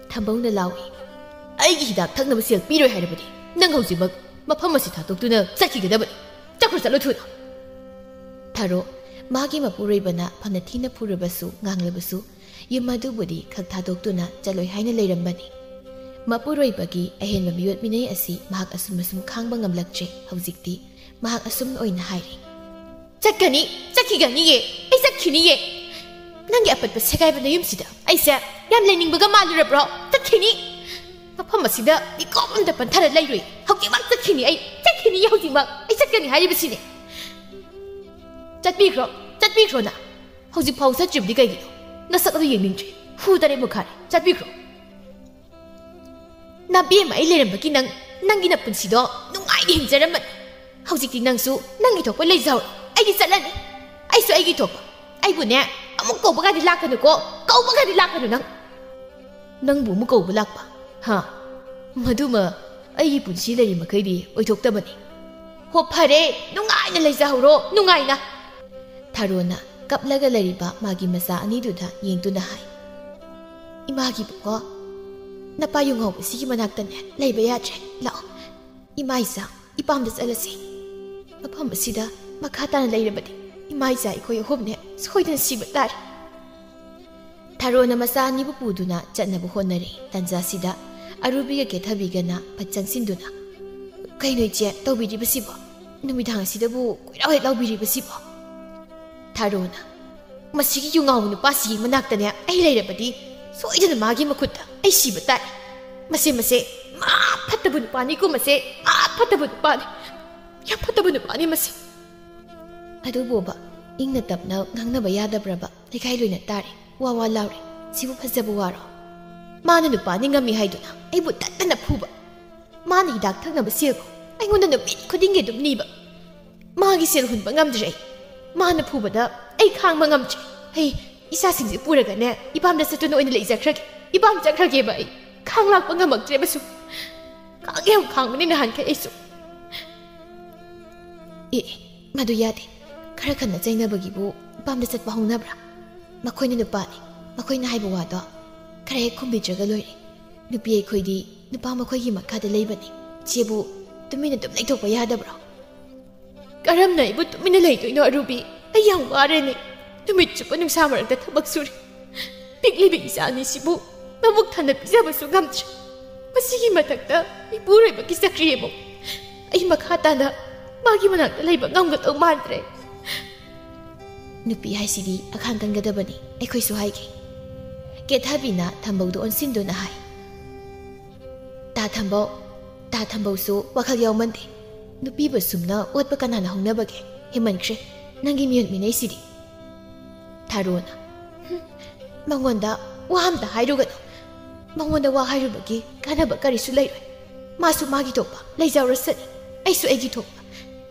ꯊꯝꯕꯧꯅ ꯂꯥꯎꯏ, "ꯑꯩꯒꯤ ꯍꯤꯗꯥꯛ ꯊꯛꯅꯕ ꯁꯦꯜ ꯄꯤꯔꯣꯏ ꯍꯥꯏꯔꯕꯗꯤ ꯅꯪ ꯍꯧꯖꯤꯛꯃꯛ ꯃꯐꯝ ꯑꯁꯤ ꯊꯥꯗꯣꯛꯇꯨꯅ ꯆꯠꯈꯤꯒꯗꯕꯅꯤ꯫ ꯆꯠꯈ꯭ꯔꯣ, ꯆꯠꯂꯣ ꯊꯨꯅ꯫" ꯊꯔꯣ, ꯃꯥꯒꯤ ꯃꯄꯨꯔꯣꯏꯕꯅ ꯐꯅ ꯊꯤꯅ ꯐꯨꯔꯕꯁꯨ ꯉꯥꯡꯂꯕꯁꯨ ꯌꯨꯝ ꯑꯗꯨꯕꯨꯗꯤ ꯈꯛ ꯊꯥꯗꯣꯛꯇꯨꯅ ꯆꯠꯂꯣꯏ ꯍꯥꯏꯅ ꯂꯩꯔꯝꯕꯅꯤ꯫ ꯃꯄꯨꯔꯣꯏꯕꯒꯤ ꯑꯍꯦꯟꯕ ꯃꯤꯑꯣꯠ ꯃꯤꯅꯩ ꯑꯁꯤ ꯃꯍꯥꯛ ꯑꯁꯨꯝ ꯑꯁꯨꯝ ꯈꯥꯡꯕ ꯉꯝꯂꯛꯇ꯭ꯔꯦ꯫ ꯍꯧꯖꯤꯛꯇꯤ ꯃꯍꯥꯛ ꯑꯁꯨꯝ ꯑꯣꯏꯅ ꯍꯥꯏꯔꯤ, "ꯆꯠꯀꯅꯤ, ꯆꯠꯈꯤꯒꯅꯤꯌꯦ, ꯑꯩ ꯆꯠꯈꯤꯅꯤꯌꯦ꯫ ꯅꯪꯒꯤ ꯑꯄꯠꯄ ꯁꯦꯒꯥꯏꯕ ꯅꯌꯨꯝꯁꯤꯗ ꯑꯩꯁꯦ ꯌꯥꯝ ꯂꯩꯅꯤꯡꯕꯒ ꯃꯥꯜꯂꯨꯔꯕ꯭ꯔꯣ? ꯆꯠꯈꯤꯅꯤ꯫ ꯃꯐꯝ ꯑꯁꯤꯗ ꯃꯤꯀꯨꯞ ꯑꯝꯇ ꯄꯟꯊꯔ ꯂꯩꯔꯣꯏ꯫ ꯍꯧꯖꯤꯛꯃꯛ ꯆꯠꯈꯤꯅꯤ ꯑꯩ, ꯆꯠꯈꯤꯅꯤ ꯍꯧꯖꯤꯛꯃꯛ꯫ ꯑꯩ ꯆꯠꯀꯅꯤ ꯍꯥꯏꯔꯤꯕꯁꯤꯅꯤ꯫ ꯆꯠꯄꯤꯈ꯭ꯔꯣ, ꯆꯠꯄꯤꯈ꯭ꯔꯣ ꯅꯪ꯫ ꯍꯧꯖꯤꯛ ꯐꯥꯎ ꯆꯠꯇ꯭ꯔꯤꯕꯗꯤ ꯀꯩꯒꯤꯅꯣ? ꯅꯁꯛ ꯑꯗꯨ ꯌꯦꯡꯅꯤꯡꯗ꯭ꯔꯤ꯫ ꯍꯨ ꯇꯔꯦꯠ ꯃꯨꯛꯈꯥꯔꯦ꯫ ꯆꯠꯄꯤꯈ꯭ꯔꯣ꯫" "ꯅꯕꯦꯝꯃ ꯑꯩ ꯂꯩꯔꯝꯕꯒꯤ ꯅꯪ ꯅꯪꯒꯤ ꯅꯄꯨꯟꯁꯤꯗꯣ ꯅꯨꯡꯉꯥꯏꯅ ꯍꯤꯡꯖꯔꯝꯕꯅꯤ꯫ ꯍꯧꯖꯤꯛꯇꯤ ꯅꯪꯁꯨ ꯅꯪꯒꯤ ꯊꯣꯛꯄ ꯂꯩꯖꯍꯧꯔꯣ꯫ ꯑꯩꯗꯤ ꯆꯠꯂꯅꯤ꯫ ꯑꯩꯁꯨ ꯑꯩꯒꯤ ꯊꯣꯛꯄ꯫ ꯑꯩꯕꯨꯅꯦ, ꯑꯃꯨꯛ ꯀꯧꯕꯒꯗꯤ ꯂꯥꯛꯀꯅꯨꯀꯣ, ꯀꯧꯕꯒꯗꯤ ꯂꯥꯛꯀꯅꯨ ꯅꯪ꯫" ꯅꯪꯕꯨ ꯑꯃꯨꯛ ꯀꯧꯕ ꯂꯥꯛꯄ? ꯍꯥ? ꯃꯗꯨꯃ ꯑꯩꯒꯤ ꯄꯨꯟꯁꯤ ꯂꯩꯔꯤ ꯃꯈꯩꯗꯤ ꯑꯣꯏꯊꯣꯛꯇꯕꯅꯤ꯫ ꯍꯣ, ꯐꯔꯦ, ꯅꯨꯡꯉꯥꯏꯅ ꯂꯩꯖꯍꯧꯔꯣ, ꯅꯨꯡꯉꯥꯏꯅ꯫ ꯊꯥꯔꯣꯅ ꯀꯞꯂꯒ ꯂꯩꯔꯤꯕ ꯃꯥꯒꯤ ꯃꯆꯥ ꯑꯅꯤꯗꯨꯗ ꯌꯦꯡꯗꯨꯅ ꯍꯥꯏ, "ꯏꯃꯥꯒꯤ ꯏꯕꯨꯡꯉꯣ, ꯅꯄꯥ ꯌꯨ ꯉꯥꯎꯕꯁꯤꯒꯤ ꯃꯅꯥꯛꯇꯅꯦ ꯂꯩꯕ ꯌꯥꯗ꯭ꯔꯦ, ꯂꯥꯛꯑꯣ꯫ ꯏꯃꯥ ꯏꯆꯥ ꯏꯄꯥꯝꯗ ꯆꯠꯂꯁꯤ꯫ ꯃꯐꯝ ꯑꯁꯤꯗ ꯃꯈꯥ ꯇꯥꯅ ꯂꯩꯔꯕꯗꯤ ꯏꯃꯥ ꯏꯆꯥ ꯑꯩꯈꯣꯏ ꯑꯍꯨꯝꯅꯦ ꯁꯣꯏꯗꯅ ꯁꯤꯕ ꯇꯥꯔꯦ꯫" ꯊꯥꯔꯣꯅ ꯃꯆꯥ ꯑꯅꯤꯕꯨ ꯄꯨꯗꯨꯅ ꯆꯠꯅꯕ ꯍꯣꯠꯅꯔꯦ꯫ ꯇꯟꯖꯥꯁꯤꯗ ꯑꯔꯨꯕꯤꯒ ꯀꯦꯊꯕꯤꯒꯅ ꯐꯠ ꯆꯪꯁꯤꯟꯗꯨꯅ, "ꯀꯩꯅꯣ ꯏꯆꯦ ꯇꯧꯕꯤꯔꯤꯕꯁꯤꯕꯣ? ꯅꯨꯃꯤꯗꯥꯡ ꯑꯁꯤꯗꯕꯨ ꯀꯣꯏꯔꯥꯎ ꯍꯦꯛ ꯂꯥꯎꯕꯤꯔꯤꯕꯁꯤꯕꯣ?" ꯊꯥꯔꯣꯅ, "ꯃꯁꯤꯒꯤ ꯌꯨ ꯉꯥꯎꯕ ꯅꯨꯄꯥꯁꯤꯒꯤ ꯃꯅꯥꯛꯇꯅꯦ ꯑꯩ ꯂꯩꯔꯕꯗꯤ ꯁꯣꯏꯗꯅ ꯃꯥꯒꯤ ꯃꯈꯨꯠꯇ ꯑꯩ ꯁꯤꯕ ꯇꯥꯏ꯫ ꯃꯁꯦ, ꯃꯁꯦ, ꯃꯥ ꯐꯠꯇꯕ ꯅꯨꯄꯥꯅꯤꯀꯣ, ꯃꯁꯦ, ꯃꯥ ꯐꯠꯇꯕ ꯅꯨꯄꯥꯅꯤ꯫ ꯌꯥꯝ ꯐꯠꯇꯕ ꯅꯨꯄꯥꯅꯤ ꯃꯁꯦ꯫" ꯑꯗꯨꯕꯨꯕ ꯏꯪꯅ ꯇꯞꯅ ꯉꯥꯡꯅꯕ ꯌꯥꯗꯕ꯭ꯔꯕ? ꯂꯩꯀꯥꯏ ꯂꯣꯏꯅ ꯇꯥꯔꯦ꯫ ꯋꯥ ꯋꯥ ꯂꯥꯎꯔꯦ꯫ "ꯁꯤꯕꯨ ꯐꯖꯕ ꯋꯥꯔꯣ? ꯃꯥꯅ ꯅꯨꯄꯥꯅꯤ ꯉꯝꯃꯤ ꯍꯥꯏꯗꯨꯅ ꯑꯩꯕꯨ ꯇꯠꯇꯅ ꯐꯨꯕ꯫ ꯃꯥꯅ ꯍꯤꯗꯥꯛ ꯊꯛꯅꯕ ꯁꯦꯜꯕꯨ ꯑꯩꯉꯣꯟꯗ ꯅꯨꯃꯤꯠ ꯈꯨꯗꯤꯡꯒꯤ ꯑꯗꯨꯝ ꯅꯤꯕ꯫ ꯃꯥꯒꯤ ꯁꯦꯜ ꯍꯨꯟꯕ ꯉꯝꯗ꯭ꯔꯦ ꯑꯩ꯫ ꯃꯥꯅ ꯐꯨꯕꯗ ꯑꯩ ꯈꯥꯡꯕ ꯉꯝꯗ꯭ꯔꯦ꯫ ꯑꯩ ꯏꯆꯥꯁꯤꯡꯁꯦ ꯄꯨꯔꯒꯅꯦ ꯏꯄꯥꯝꯗ ꯆꯠꯇꯨꯅ ꯑꯣꯏꯅ ꯂꯩꯖꯈ꯭ꯔꯒꯦ꯫ ꯏꯄꯥꯝ ꯆꯠꯈ꯭ꯔꯒꯦꯕ ꯑꯩ꯫ ꯈꯥꯡ ꯂꯥꯛꯄ ꯉꯝꯃꯛꯇ꯭ꯔꯦꯕꯁꯨ꯫ ꯈꯥꯡꯒꯦ ꯌꯥꯝ ꯈꯥꯡꯕꯅꯤ ꯅꯍꯥꯟꯈꯩ ꯑꯩꯁꯨ꯫" "ꯑꯦ, ꯑꯦ, ꯃꯗꯨ ꯌꯥꯗꯦ꯫ ꯈꯔ ꯈꯟꯅ ꯆꯩꯅꯕꯒꯤꯕꯨ ꯏꯄꯥꯝꯗ ꯆꯠꯄ ꯍꯧꯅꯕ꯭ꯔꯥ? ꯃꯈꯣꯏꯅ ꯅꯨꯄꯥꯅꯤ꯫ ꯃꯈꯣꯏꯅ ꯍꯥꯏꯕ ꯋꯥꯗꯣ ꯈꯔ ꯍꯦꯛ ꯈꯨꯝꯕꯤꯗ꯭ꯔꯒ ꯂꯣꯏꯔꯦ꯫ ꯅꯨꯄꯤ ꯑꯩꯈꯣꯏꯗꯤ ꯅꯨꯄꯥ ꯃꯈꯣꯏꯒꯤ ꯃꯈꯥꯗ ꯂꯩꯕꯅꯤ꯫ ꯏꯆꯦꯕꯨ ꯇꯨꯃꯤꯟꯅ ꯑꯗꯨꯝ ꯂꯩꯊꯣꯛꯄ ꯌꯥꯗꯕ꯭ꯔꯣ?" "ꯀꯔꯝꯅ ꯑꯩꯕꯨ ꯇꯨꯃꯤꯟꯅ ꯂꯩꯗꯣꯏꯅꯣ ꯑꯔꯨꯕꯤ? ꯑꯩ ꯌꯥꯝ ꯋꯥꯔꯦꯅꯦ꯫ ꯅꯨꯃꯤꯠ ꯆꯨꯞꯄ ꯅꯨꯡꯁꯥ ꯃꯔꯛꯇ ꯊꯕꯛ ꯁꯨꯔꯤ꯫ ꯄꯤꯛꯂꯤꯕ ꯏꯆꯥ ꯑꯅꯤꯁꯤꯕꯨ ꯃꯕꯨꯛ ꯊꯟꯅ ꯄꯤꯖꯕꯁꯨ ꯉꯝꯗ꯭ꯔꯦ꯫ ꯃꯁꯤꯒꯤ ꯃꯊꯛꯇ ꯏꯄꯨꯔꯣꯏꯕꯒꯤ ꯆꯀ꯭ꯔꯤ ꯑꯃꯨꯛ꯫ ꯑꯩ ꯃꯈꯥ ꯇꯥꯅ ꯃꯥꯒꯤ ꯃꯅꯥꯛꯇ ꯂꯩꯕ ꯉꯝꯒꯗꯧ ꯃꯥꯟꯗ꯭ꯔꯦ꯫" "ꯅꯨꯄꯤ ꯍꯥꯏꯁꯤꯗꯤ ꯑꯈꯥꯡ ꯀꯟꯒꯗꯕꯅꯤ, ꯑꯩꯈꯣꯏꯁꯨ ꯍꯥꯏꯒꯦ꯫" ꯀꯦꯊꯕꯤꯅ ꯊꯝꯕꯧꯗꯨ ꯑꯣꯟꯁꯤꯟꯗꯨꯅ ꯍꯥꯏ꯫ "ꯇꯥ ꯊꯝꯕꯧ, ꯇꯥ ꯊꯝꯕꯧꯁꯨ ꯋꯥꯈꯜ ꯌꯥꯎꯃꯟꯗꯦ꯫ ꯅꯨꯄꯤꯕꯨ ꯁꯨꯝꯅ ꯑꯣꯠꯄ ꯀꯅꯥꯅ ꯍꯧꯅꯕꯒꯦ? ꯍꯦꯟꯃꯟꯈ꯭ꯔꯦ ꯅꯪꯒꯤ ꯃꯤꯑꯣꯠ ꯃꯤꯅꯩꯁꯤꯗꯤ꯫" ꯊꯥꯔꯣꯅ, "ꯍꯨꯝ, ꯃꯉꯣꯟꯗ ꯋꯥ ꯑꯝꯇ ꯍꯥꯏꯔꯨꯒꯅꯨ꯫ ꯃꯉꯣꯟꯗ ꯋꯥ ꯍꯥꯏꯔꯨꯕꯒꯤ ꯀꯥꯟꯅꯕ ꯀꯔꯤꯁꯨ ꯂꯩꯔꯣꯏ꯫ ꯃꯥꯁꯨ ꯃꯥꯒꯤ ꯊꯣꯛꯄ ꯂꯩꯖꯍꯧꯔꯁꯅꯤ꯫ ꯑꯩꯁꯨ ꯑꯩꯒꯤ ꯊꯣꯛꯄ꯫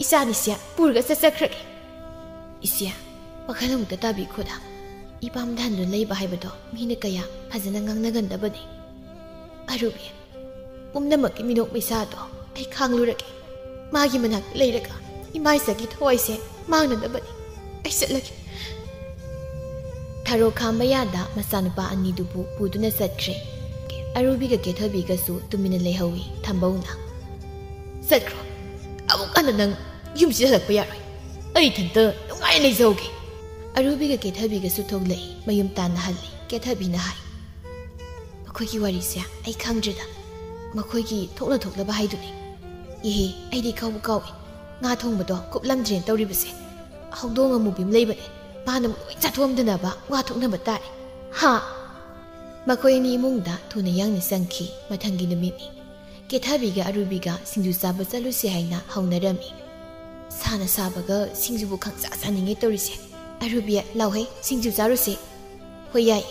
ꯏꯆꯥꯅꯤꯁꯦ ꯄꯨꯔꯒ ꯆꯠꯆꯈ꯭ꯔꯒꯦ꯫" "ꯏꯆꯦ, ꯋꯥꯈꯜ ꯑꯃꯨꯛꯇ ꯇꯥꯕꯤꯈꯣꯗ꯫ ꯏꯄꯥꯝ ꯊꯟꯗꯨꯅ ꯂꯩꯕ ꯍꯥꯏꯕꯗꯣ ꯃꯤꯅ ꯀꯌꯥ ꯐꯖꯅ ꯉꯥꯡꯅꯒꯟꯗꯕꯅꯤ꯫ ꯑꯔꯨꯕꯤ, ꯄꯨꯝꯅꯃꯛꯀꯤ ꯃꯤꯅꯣꯛ ꯃꯩꯁꯥꯗꯣ ꯑꯩ ꯈꯥꯡꯂꯨꯔꯒꯦ꯫ ꯃꯥꯒꯤ ꯃꯅꯥꯛꯇ ꯂꯩꯔꯒ ꯏꯃꯥ ꯏꯆꯥꯒꯤ ꯊꯋꯥꯏꯁꯦ ꯃꯥꯡꯅꯅꯕꯅꯤ꯫ ꯑꯩ ꯆꯠꯂꯒꯦ꯫ ꯊꯔꯣ ꯈꯥꯝꯕ ꯌꯥꯗ ꯃꯆꯥꯅꯨꯄꯥ ꯑꯅꯤꯗꯨꯕꯨ ꯄꯨꯗꯨꯅ ꯆꯠꯈ꯭ꯔꯦ꯫ ꯑꯔꯨꯕꯤꯒ ꯀꯦꯊꯕꯤꯒꯁꯨ ꯇꯨꯃꯤꯟꯅ ꯂꯩꯍꯧꯏ꯫ ꯊꯝꯕꯧꯅ, "ꯆꯠꯈ꯭ꯔꯣ꯫ ꯑꯃꯨꯛ ꯍꯟꯅ ꯅꯪ ꯌꯨꯝꯁꯤꯗ ꯍꯜꯂꯛꯄ ꯌꯥꯔꯣꯏ꯫ ꯑꯩ ꯏꯊꯟꯇ ꯅꯨꯡꯉꯥꯏꯅ ꯂꯩꯖꯍꯧꯒꯦ꯫" ꯑꯔꯨꯕꯤꯒ ꯀꯦꯊꯕꯤꯒꯁꯨ ꯊꯣꯛꯂꯛꯏ꯫ ꯃꯌꯨꯝ ꯇꯥꯟꯅ ꯍꯜꯂꯤ꯫ ꯀꯦꯊꯕꯤꯅ ꯍꯥꯏ, "ꯃꯈꯣꯏꯒꯤ ꯋꯥꯔꯤꯁꯦ ꯑꯩ ꯈꯪꯗ꯭ꯔꯦꯗ꯫ ꯃꯈꯣꯏꯒꯤ ꯊꯣꯛꯅ ꯊꯣꯛꯂꯕ ꯍꯥꯏꯗꯨꯅꯤ꯫ ꯏꯍꯦ, ꯑꯩꯗꯤ ꯀꯥꯎꯕ ꯀꯥꯎꯏ꯫ ꯉꯥ ꯊꯣꯡꯕꯗꯣ ꯀꯨꯞꯂꯝꯗ꯭ꯔꯦꯅ ꯇꯧꯔꯤꯕꯁꯦ꯫ ꯍꯧꯗꯣꯡ ꯑꯃꯨꯕꯤ ꯑꯃ ꯂꯩꯕꯅꯦ꯫ ꯃꯥꯅ ꯂꯣꯏ ꯆꯥꯊꯣꯛꯑꯝꯗꯅꯕ ꯋꯥ ꯊꯣꯛꯅꯕ ꯇꯥꯔꯦ꯫ ꯍꯥ?" ꯃꯈꯣꯏ ꯑꯅꯤ ꯏꯃꯨꯡꯗ ꯊꯨꯅ ꯌꯥꯡꯅ ꯆꯪꯈꯤ꯫ ꯃꯊꯪꯒꯤ ꯅꯨꯃꯤꯠꯅꯤ꯫ ꯀꯦꯊꯕꯤꯒ ꯑꯔꯨꯕꯤꯒ ꯁꯤꯡꯖꯨ ꯆꯥꯕ ꯆꯠꯂꯨꯁꯦ ꯍꯥꯏꯅ ꯍꯧꯅꯔꯝꯃꯤ꯫ ꯁꯥꯅ ꯁꯥꯕꯒ ꯁꯤꯡꯖꯨꯕꯨ ꯈꯪꯆꯥ ꯆꯥꯅꯤꯡꯉꯦ ꯇꯧꯔꯤꯁꯦ꯫ "ꯑꯔꯨꯕꯤ, ꯂꯥꯎꯍꯩ, ꯁꯤꯡꯖꯨ ꯆꯥꯔꯨꯁꯦ꯫" "ꯍꯣꯏ, ꯌꯥꯏ꯫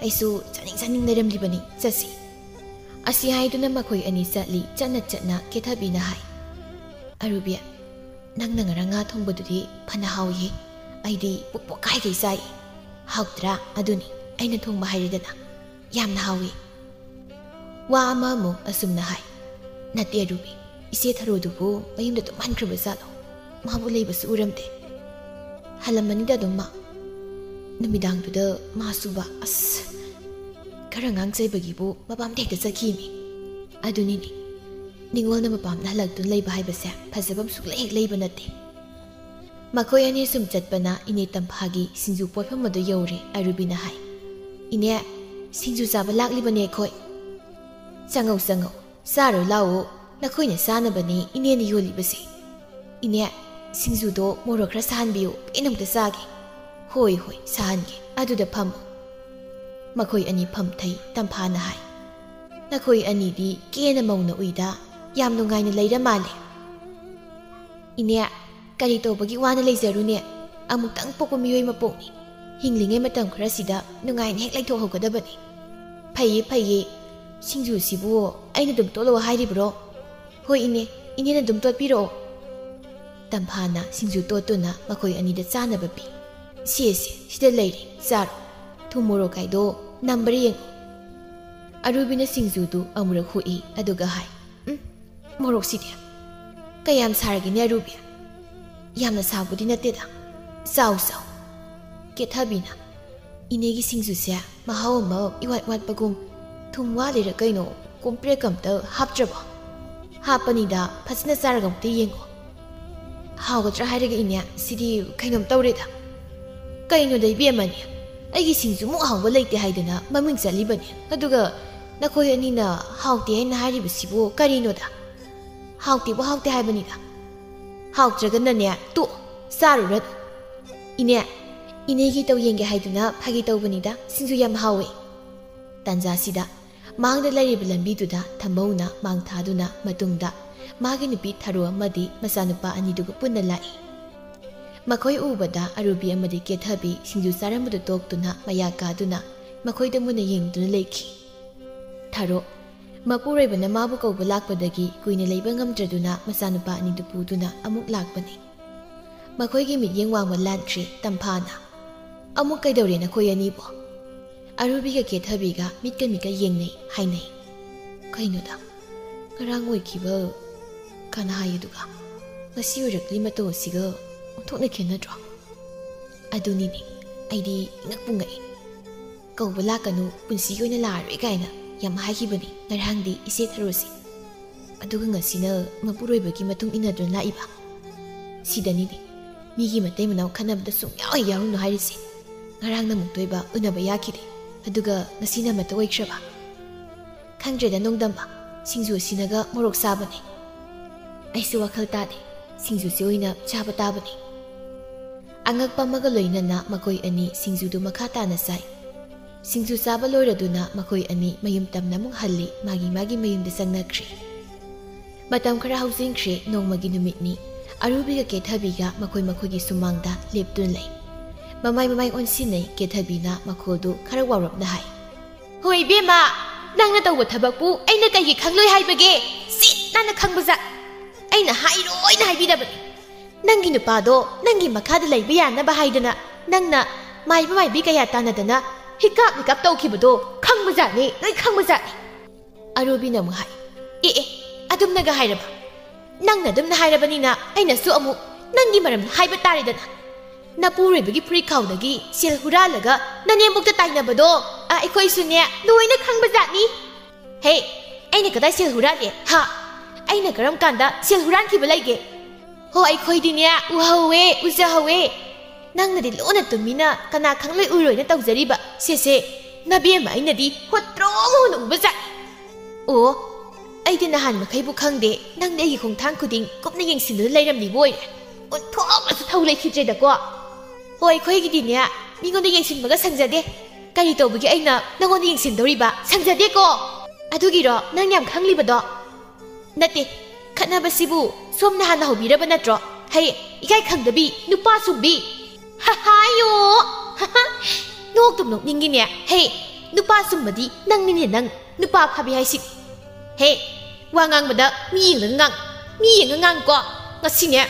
ꯑꯩꯁꯨ ꯆꯥꯅꯤꯡ ꯆꯥꯅꯤꯡ ꯂꯩꯔꯝꯂꯤꯕꯅꯤ꯫ ꯆꯠꯁꯤ꯫" ꯑꯁꯤ ꯍꯥꯏꯗꯨꯅ ꯃꯈꯣꯏ ꯑꯅꯤ ꯆꯠꯂꯤ꯫ ꯆꯠꯅ ꯆꯠꯅ ꯀꯦꯊꯕꯤꯅ ꯍꯥꯏ, "ꯑꯔꯨꯕꯤ, ꯅꯪꯅ ꯉꯔꯥꯡ ꯉꯥ ꯊꯣꯡꯕꯗꯨꯗꯤ ꯐꯅ ꯍꯥꯎꯏꯍꯦ꯫ ꯑꯩꯗꯤ ꯄꯨꯛ ꯄꯣꯛꯈꯥꯏꯈꯩ ꯆꯥꯏ꯫ ꯍꯥꯎꯇ꯭ꯔꯥ? ꯑꯗꯨꯅꯤ, ꯑꯩꯅ ꯊꯣꯡꯕ ꯍꯥꯏꯔꯦꯗꯅ꯫ ꯌꯥꯝꯅ ꯍꯥꯎꯏ꯫" ꯋꯥ ꯑꯃꯃꯨꯛ ꯑꯁꯨꯝꯅ ꯍꯥꯏ, "ꯅꯠꯇꯦ ꯑꯔꯨꯕꯤ, ꯏꯆꯦ ꯊꯔꯣꯗꯨꯕꯨ ꯃꯌꯨꯝꯗ ꯑꯗꯨꯝ ꯍꯟꯈ꯭ꯔꯕ ꯖꯥꯠꯂꯣ? ꯃꯥꯕꯨ ꯂꯩꯕꯁꯨ ꯎꯔꯝꯗꯦ꯫" "ꯍꯜꯂꯝꯃꯅꯤꯗ ꯑꯗꯨꯝ ꯃꯥ꯫ ꯅꯨꯃꯤꯗꯥꯡꯗꯨꯗ ꯃꯥꯁꯨꯕ, ꯑꯁ, ꯈꯔ ꯉꯥꯡ ꯆꯩꯕꯒꯤꯕꯨ ꯃꯄꯥꯝꯗ ꯍꯦꯛꯇ ꯆꯠꯈꯤꯃꯤ꯫ ꯑꯗꯨꯅꯤꯅꯦ, ꯅꯤꯉꯣꯜꯅ ꯃꯄꯥꯝꯗ ꯍꯜꯂꯛꯇꯨꯅ ꯂꯩꯕ ꯍꯥꯏꯕꯁꯦ ꯐꯖꯕ ꯑꯃ ꯁꯨꯛꯂꯩ ꯍꯦꯛ ꯂꯩꯕ ꯅꯠꯇꯦ꯫" ꯃꯈꯣꯏ ꯑꯅꯤ ꯁꯨꯝ ꯆꯠꯄꯅ ꯏꯅꯦ ꯇꯝꯐꯥꯒꯤ ꯁꯤꯡꯖꯨ ꯄꯣꯠꯐꯝ ꯑꯗꯨ ꯌꯧꯔꯦ꯫ ꯑꯔꯨꯕꯤꯅ ꯍꯥꯏ, "ꯏꯅꯦ, ꯁꯤꯡꯖꯨ ꯆꯥꯕ ꯂꯥꯛꯂꯤꯕꯅꯦ ꯑꯩꯈꯣꯏ꯫ ꯆꯪꯉꯧ, ꯆꯪꯉꯧ, ꯆꯥꯔꯣ ꯂꯥꯛꯑꯣ꯫ ꯅꯈꯣꯏꯅ ꯆꯥꯅꯕꯅꯦ ꯏꯅꯦꯅ ꯌꯣꯜꯂꯤꯕꯁꯦ꯫ ꯏꯅꯦ, ꯁꯤꯡꯖꯨꯗꯣ ꯃꯣꯔꯣꯛ ꯈꯔ ꯁꯥꯍꯟꯕꯤꯌꯨ, ꯄꯦꯟꯅ ꯑꯝꯇ ꯆꯥꯒꯦ꯫" "ꯍꯣꯏ, ꯍꯣꯏ, ꯁꯥꯍꯟꯒꯦ꯫ ꯑꯗꯨꯗ ꯐꯝꯃꯨ꯫" ꯃꯈꯣꯏ ꯑꯅꯤ ꯐꯝꯊꯩ꯫ ꯇꯝꯐꯥꯅ ꯍꯥꯏ, "ꯅꯈꯣꯏ ꯑꯅꯤꯗꯤ ꯀꯦꯅ ꯃꯧꯅ ꯎꯏꯗ, ꯌꯥꯝ ꯅꯨꯡꯉꯥꯏꯅ ꯂꯩꯔ ꯃꯥꯜꯂꯦ꯫" "ꯏꯅꯦ, ꯀꯔꯤ ꯇꯧꯕꯒꯤ ꯋꯥꯅ ꯂꯩꯖꯔꯨꯅꯦ? ꯑꯃꯨꯛꯇꯪ ꯄꯣꯛꯄ ꯃꯤꯑꯣꯏ ꯃꯄꯣꯛꯅꯤ꯫ ꯍꯤꯡꯂꯤꯉꯩ ꯃꯇꯝ ꯈꯔꯁꯤꯗ ꯅꯨꯡꯉꯥꯏꯅ ꯍꯦꯛ ꯂꯩꯊꯣꯛꯍꯧꯒꯗꯕꯅꯤ꯫" "ꯐꯩꯌꯦ, ꯐꯩꯌꯦ꯫ ꯁꯤꯡꯖꯨꯁꯤꯕꯨ ꯑꯩꯅ ꯑꯗꯨꯝ ꯇꯣꯠꯂꯣ ꯍꯥꯏꯔꯤꯕ꯭ꯔꯣ?" "ꯍꯣꯏ ꯏꯅꯦ, ꯏꯅꯦꯅ ꯑꯗꯨꯝ ꯇꯣꯠꯄꯤꯔꯛꯑꯣ꯫" ꯇꯝꯐꯥꯅ ꯁꯤꯡꯖꯨ ꯇꯣꯠꯇꯨꯅ ꯃꯈꯣꯏ ꯑꯅꯤꯗ ꯆꯥꯅꯕ ꯄꯤ꯫ "ꯁꯦ, ꯁꯦ, ꯁꯤꯗ ꯂꯩꯔꯦ, ꯆꯥꯔꯣ꯫ ꯊꯨꯝ ꯃꯣꯔꯣꯛ ꯀꯥꯏꯗꯣ ꯅꯝꯕ꯭ꯔꯥ ꯌꯦꯡꯉꯣ"꯫ ꯑꯔꯨꯕꯤꯅ ꯁꯤꯡꯖꯨꯗꯨ ꯑꯃꯨꯔꯛ ꯍꯨꯛꯏ, ꯑꯗꯨꯒ ꯍꯥꯏ, "ꯎꯝ, ꯃꯣꯔꯣꯛꯁꯤꯗꯤ ꯀꯌꯥꯝ ꯁꯥꯔꯒꯦꯅꯦ, ꯑꯔꯨꯕꯤ?" "ꯌꯥꯝꯅ ꯁꯥꯕꯨꯗꯤ ꯅꯠꯇꯦꯗ꯫ ꯆꯥꯎ, ꯆꯥꯎ"꯫ ꯀꯦꯊꯕꯤꯅ, "ꯏꯅꯦꯒꯤ ꯁꯤꯡꯖꯨꯁꯦ ꯃꯍꯥꯎ ꯑꯃ ꯏꯋꯥꯠ ꯋꯥꯠꯄꯒꯨꯝ, ꯊꯨꯝ ꯋꯥꯠꯂꯤꯔ ꯀꯩꯅꯣ, ꯀꯣꯝꯄ꯭ꯔꯦꯛ ꯑꯝꯇ ꯍꯥꯞꯇ꯭ꯔꯕꯣ?" "ꯍꯥꯞꯄꯅꯤꯗ, ꯐꯖꯅ ꯆꯥꯔꯒ ꯑꯝꯇ ꯌꯦꯡꯉꯣ"꯫ "ꯍꯥꯎꯒꯗ꯭ꯔꯥ ꯍꯥꯏꯔꯒ ꯏꯅꯦ, ꯁꯤꯗꯤ ꯀꯩꯅꯣꯝ ꯇꯧꯔꯦꯗ"꯫ "ꯀꯩꯅꯣꯗ ꯏꯕꯦꯝꯃꯅꯦ, ꯑꯩꯒꯤ ꯁꯤꯡꯖꯨꯃꯨꯛ ꯍꯥꯎꯕ ꯂꯩꯇꯦ ꯍꯥꯏꯗꯅ ꯃꯃꯤꯡ ꯆꯠꯂꯤꯕꯅꯦ, ꯑꯗꯨꯒ ꯅꯈꯣꯏ ꯑꯅꯤꯅ ꯍꯥꯎꯇꯦ ꯍꯥꯏꯅ ꯍꯥꯏꯔꯤꯕꯁꯤꯕꯨ ꯀꯔꯤꯅꯣꯗ?" "ꯍꯥꯎꯇꯦꯕꯨ ꯍꯥꯎꯇꯦ ꯍꯥꯏꯕꯅꯤꯗ"꯫ "ꯍꯥꯎꯇ꯭ꯔꯒꯅꯅꯦ, ꯇꯣꯛꯑꯣ, ꯆꯥꯔꯨꯔꯅꯨ"꯫ "ꯏꯅꯦ, ꯏꯅꯦꯒꯤ ꯇꯧ ꯌꯦꯡꯒꯦ ꯍꯥꯏꯗꯨꯅ ꯐꯥꯒꯤ ꯇꯧꯕꯅꯤꯗ, ꯁꯤꯡꯖꯨ ꯌꯥꯝ ꯍꯥꯎꯋꯦ"꯫ ꯇꯥꯟꯖꯥꯁꯤꯗ ꯃꯥꯡꯗ ꯂꯩꯔꯤꯕ ꯂꯝꯕꯤꯗꯨꯗ ꯊꯝꯕꯧꯅ ꯃꯥꯡ ꯊꯥꯗꯨꯅ ꯃꯇꯨꯡꯗ ꯃꯥꯒꯤ ꯅꯨꯄꯤ ꯊꯔꯣ ꯑꯃꯗꯤ ꯃꯆꯥꯅꯨꯄꯥ ꯑꯅꯤꯗꯨꯒ ꯄꯨꯟꯅ ꯂꯥꯛꯏ꯫ ꯃꯈꯣꯏ ꯎꯕꯗ ꯑꯔꯨꯕꯤ ꯑꯃꯗꯤ ꯀꯦꯊꯕꯤ ꯁꯤꯡꯖꯨ ꯆꯥꯔꯝꯕꯗꯨ ꯇꯣꯛꯇꯨꯅ ꯃꯌꯥ ꯀꯥꯗꯨꯅ ꯃꯈꯣꯏꯗ ꯃꯨꯟꯅ ꯌꯦꯡꯗꯨꯅ ꯂꯩꯈꯤ꯫ ꯊꯔꯣ, ꯃꯄꯨꯔꯣꯏꯕꯅ ꯃꯥꯕꯨ ꯀꯧꯕ ꯂꯥꯛꯄꯗꯒꯤ ꯀꯨꯏꯅ ꯂꯩꯕ ꯉꯝꯗ꯭ꯔꯗꯨꯅ ꯃꯆꯥꯅꯨꯄꯥ ꯑꯅꯤꯗꯨ ꯄꯨꯗꯨꯅ ꯑꯃꯨꯛ ꯂꯥꯛꯄꯅꯤ꯫ ꯃꯈꯣꯏꯒꯤ ꯃꯤꯠꯌꯦꯡ ꯋꯥꯡꯃ ꯂꯥꯟꯈ꯭ꯔꯦ ꯇꯝꯐꯥꯅ꯫ "ꯑꯃꯨꯛ ꯀꯩꯗꯧꯔꯦ ꯅꯈꯣꯏ ꯑꯅꯤꯕꯣ?" ꯑꯔꯨꯕꯤꯒ ꯀꯦꯊꯕꯤꯒ ꯃꯤꯠꯀ ꯃꯤꯠꯀ ꯌꯦꯡꯅꯩ ꯍꯥꯏꯅꯩ꯫ "ꯀꯩꯅꯣꯗ, ꯉꯔꯥꯡ ꯑꯣꯏꯈꯤꯕ ꯀꯅꯥ ꯍꯥꯏ ꯑꯗꯨꯒ ꯉꯁꯤ ꯑꯣꯏꯔꯛꯂꯤ ꯃꯇꯧ ꯑꯁꯤꯒ ꯑꯣꯟꯊꯣꯛꯅ ꯈꯦꯠꯅꯗ꯭ꯔꯣ?" "ꯑꯗꯨꯅꯤꯅꯦ, ꯑꯩꯗꯤ ꯉꯛꯄꯨ ꯉꯛꯏ꯫ ꯀꯧꯕ ꯂꯥꯛꯀꯅꯨ, ꯄꯨꯟꯁꯤꯒꯤ ꯑꯣꯏꯅ ꯂꯥꯛꯑꯔꯣꯏ ꯀꯥꯏꯅ ꯌꯥꯝ ꯍꯥꯏꯈꯤꯕꯅꯤ ꯉꯔꯥꯡꯗꯤ ꯏꯆꯦ ꯊꯔꯣꯁꯦ꯫ ꯑꯗꯨꯒ ꯉꯁꯤꯅ ꯃꯄꯨꯔꯣꯏꯕꯒꯤ ꯃꯇꯨꯡ ꯏꯟꯅꯗꯨꯅ ꯂꯥꯛꯏꯕ꯫ ꯁꯤꯗꯅꯤꯅꯦ ꯃꯤꯒꯤ ꯃꯇꯩ ꯃꯅꯥꯎ ꯈꯠꯅꯕꯗ ꯁꯨꯡꯌꯥꯎ ꯍꯦꯛ ꯌꯥꯎꯔꯨꯅꯨ ꯍꯥꯏꯔꯤꯁꯦ꯫ ꯉꯔꯥꯡꯅ ꯑꯃꯨꯛꯇꯣꯏꯕ ꯎꯅꯕ ꯌꯥꯈꯤꯗꯦ, ꯑꯗꯨꯒ ꯉꯁꯤꯅ ꯑꯃꯠꯇ ꯑꯣꯏꯈ꯭ꯔꯕ꯫ ꯈꯪꯗ꯭ꯔꯦꯗ ꯅꯣꯡꯗꯝꯕ, ꯁꯤꯡꯖꯨ ꯑꯁꯤꯅꯒ ꯃꯣꯔꯣꯛ ꯁꯥꯕꯅꯦ꯫ ꯑꯩꯁꯨ ꯋꯥꯈꯜ ꯇꯥꯗꯦ, ꯁꯤꯡꯖꯨꯁꯤ ꯑꯣꯏꯅ ꯆꯥꯕ ꯇꯥꯕꯅꯤ"꯫ ꯑꯉꯛꯄ ꯑꯃꯒ ꯂꯣꯏꯅꯅ ꯃꯈꯣꯏ ꯑꯅꯤ ꯁꯤꯡꯖꯨꯗꯨ ꯃꯈꯥ ꯇꯥꯅ ꯆꯥꯏ꯫ ꯁꯤꯡꯖꯨ ꯆꯥꯕ ꯂꯣꯏꯔꯗꯨꯅ ꯃꯈꯣꯏ ꯑꯅꯤ ꯃꯌꯨꯝ ꯇꯝꯅ ꯑꯃꯨꯛ ꯍꯜꯂꯤ, ꯃꯥꯒꯤ ꯃꯥꯒꯤ ꯃꯌꯨꯝꯗ ꯆꯪꯅꯈ꯭ꯔꯤ꯫ ꯃꯇꯝ ꯈꯔ ꯍꯧꯖꯤꯟꯈ꯭ꯔꯦ, ꯅꯣꯡꯃꯒꯤ ꯅꯨꯃꯤꯠꯅꯤ꯫ ꯑꯔꯨꯕꯤꯒ ꯀꯦꯊꯕꯤꯒ ꯃꯈꯣꯏ ꯃꯈꯣꯏꯒꯤ ꯁꯨꯃꯥꯡꯗ ꯂꯦꯞꯇꯨꯅ ꯂꯩ꯫ ꯃꯃꯥꯏ ꯃꯃꯥꯏ ꯑꯣꯟꯁꯤꯟꯅꯩ, ꯀꯦꯊꯕꯤꯅ ꯃꯈꯣꯜꯗꯨ ꯈꯔ ꯋꯥꯎꯔꯞꯅ ꯍꯥꯏ, "ꯍꯣꯏ ꯏꯕꯦꯝꯃ, ꯅꯪꯅ ꯇꯧꯕ ꯊꯕꯛꯄꯨ ꯑꯩꯅ ꯀꯩꯒꯤ ꯈꯪꯂꯣꯏ ꯍꯥꯏꯕꯒꯦ? ꯁꯤ ꯅꯪꯅ ꯈꯪꯕꯖꯥꯠ꯫ ꯑꯩꯅ ꯍꯥꯏꯔꯣꯏꯅ ꯍꯥꯏꯕꯤꯔꯕꯅꯤ꯫ ꯅꯪꯒꯤ ꯅꯨꯄꯥꯗꯣ ꯅꯪꯒꯤ ꯃꯈꯥꯗ ꯂꯩꯕ ꯌꯥꯅꯕ ꯍꯥꯏꯗꯅ ꯅꯪꯅ ꯃꯥꯏꯕ ꯃꯥꯏꯕꯤ ꯀꯌꯥ ꯇꯥꯟꯅꯗꯅ ꯍꯤꯀꯥꯞ ꯍꯤꯀꯥꯞ ꯇꯧꯈꯤꯕꯗꯣ ꯈꯪꯕꯖꯥꯠꯅꯤ, ꯂꯣꯏ ꯈꯪꯕꯖꯥꯠꯅꯤ꯫ ꯑꯔꯨꯕꯤꯅ ꯑꯃꯨꯛ ꯍꯥꯏ, "ꯑꯦ ꯑꯦ, ꯑꯗꯨꯝꯅꯒ ꯍꯥꯏꯔꯕ? ꯅꯪꯅ ꯑꯗꯨꯝꯅ ꯍꯥꯏꯔꯕꯅꯤꯅ ꯑꯩꯅꯁꯨ ꯑꯃꯨꯛ ꯅꯪꯒꯤ ꯃꯔꯝꯗ ꯍꯥꯏꯕ ꯇꯥꯔꯦꯗꯅ꯫ ꯅꯄꯨꯔꯣꯏꯕꯒꯤ ꯐꯨꯔꯤꯠꯈꯥꯎꯗꯒꯤ ꯁꯦꯜ ꯍꯨꯔꯥꯜꯂꯒ ꯅꯅꯦꯝꯕꯣꯛꯇ ꯇꯥꯏꯅꯕꯗꯣ, ꯑ, ꯑꯩꯈꯣꯏꯁꯨꯅꯦ ꯂꯣꯏꯅ ꯈꯪꯕꯖꯥꯠꯅꯤ꯫ ꯍꯦ, ꯑꯩꯅ ꯀꯗꯥꯏ ꯁꯦꯜ ꯍꯨꯔꯥꯜꯂꯦ? ꯍꯥ? ꯑꯩꯅ ꯀꯔꯝ ꯀꯥꯟꯗ ꯁꯦꯜ ꯍꯨꯔꯥꯟꯈꯤꯕ ꯂꯩꯒꯦ? ꯍꯣ, ꯑꯩꯈꯣꯏꯗꯤꯅꯦ ꯎꯍꯧꯋꯦ, ꯎꯖꯍꯧꯋꯦ꯫ ꯅꯪꯅꯗꯤ ꯂꯣꯟꯅ ꯇꯨꯃꯤꯟꯅ ꯀꯅꯥ ꯈꯪꯂꯣꯏ ꯎꯔꯣꯏꯅ ꯇꯧꯖꯔꯤꯕ꯫ ꯁꯦ, ꯁꯦ, ꯅꯕꯦꯝꯃ ꯑꯩꯅꯗꯤ ꯍꯣꯠꯇ꯭ꯔꯣ ꯍꯣꯟꯅ ꯎꯕꯖꯥꯠꯅꯤ꯫ ꯑꯣ, ꯑꯩꯗꯤ ꯅꯍꯥꯟ ꯃꯈꯩꯕꯨ ꯈꯪꯗꯦ꯫ ꯅꯪꯗꯤ ꯑꯩꯒꯤ ꯈꯣꯡꯊꯥꯡ ꯈꯨꯗꯤꯡ ꯀꯨꯞꯅ ꯌꯦꯡꯁꯤꯟꯗꯨꯅ ꯂꯩꯔꯝꯂꯤꯕ ꯑꯣꯏꯔꯦ꯫ ꯑꯣꯟꯊꯣꯛꯅꯁꯨ ꯊꯧ ꯂꯩꯈꯤꯗ꯭ꯔꯦꯗꯀꯣ꯫ ꯍꯣ, ꯑꯩꯈꯣꯏꯒꯤꯗꯤꯅꯦ ꯃꯤꯉꯣꯟꯗ ꯌꯦꯡꯁꯤꯟꯕꯒ ꯁꯪꯖꯗꯦ꯫ ꯀꯔꯤ ꯇꯧꯕꯒꯤ ꯑꯩꯅ ꯅꯪꯉꯣꯟꯗ ꯌꯦꯡꯁꯤꯟꯗꯧꯔꯤꯕ? ꯁꯪꯖꯗꯦꯀꯣ꯫ ꯑꯗꯨꯒꯤꯔꯣ ꯅꯪ ꯌꯥꯝ ꯈꯪꯂꯤꯕꯗꯣ? ꯅꯠꯇꯦ, ꯈꯠꯅꯕꯁꯤꯕꯨ ꯁꯣꯝꯅ ꯍꯥꯟꯅ ꯍꯧꯕꯤꯔꯕ ꯅꯠꯇ꯭ꯔꯣ? ꯍꯩ, ꯏꯀꯥꯏ ꯈꯪꯗꯕꯤ, ꯅꯨꯄꯥ ꯁꯨꯝꯕꯤ꯫ ꯍꯥꯏꯌꯣ꯫ ꯅꯣꯛꯇꯨꯝ ꯅꯣꯛꯅꯤꯡꯉꯤꯅꯦ꯫ ꯍꯦ, ꯅꯨꯄꯥ ꯁꯨꯝꯕꯗꯤ ꯅꯪꯅꯤꯅꯦ ꯅꯪ, ꯅꯨꯄꯥ ꯐꯥꯕꯤ ꯍꯥꯏꯁꯤ꯫ ꯍꯦ, ꯋꯥ ꯉꯥꯡꯕꯗ ꯃꯤ ꯌꯦꯡꯉꯒ ꯉꯥꯡ, ꯃꯤ ꯌꯦꯡꯉꯒ ꯉꯥꯡꯀꯣ꯫ ꯉꯁꯤꯅꯦ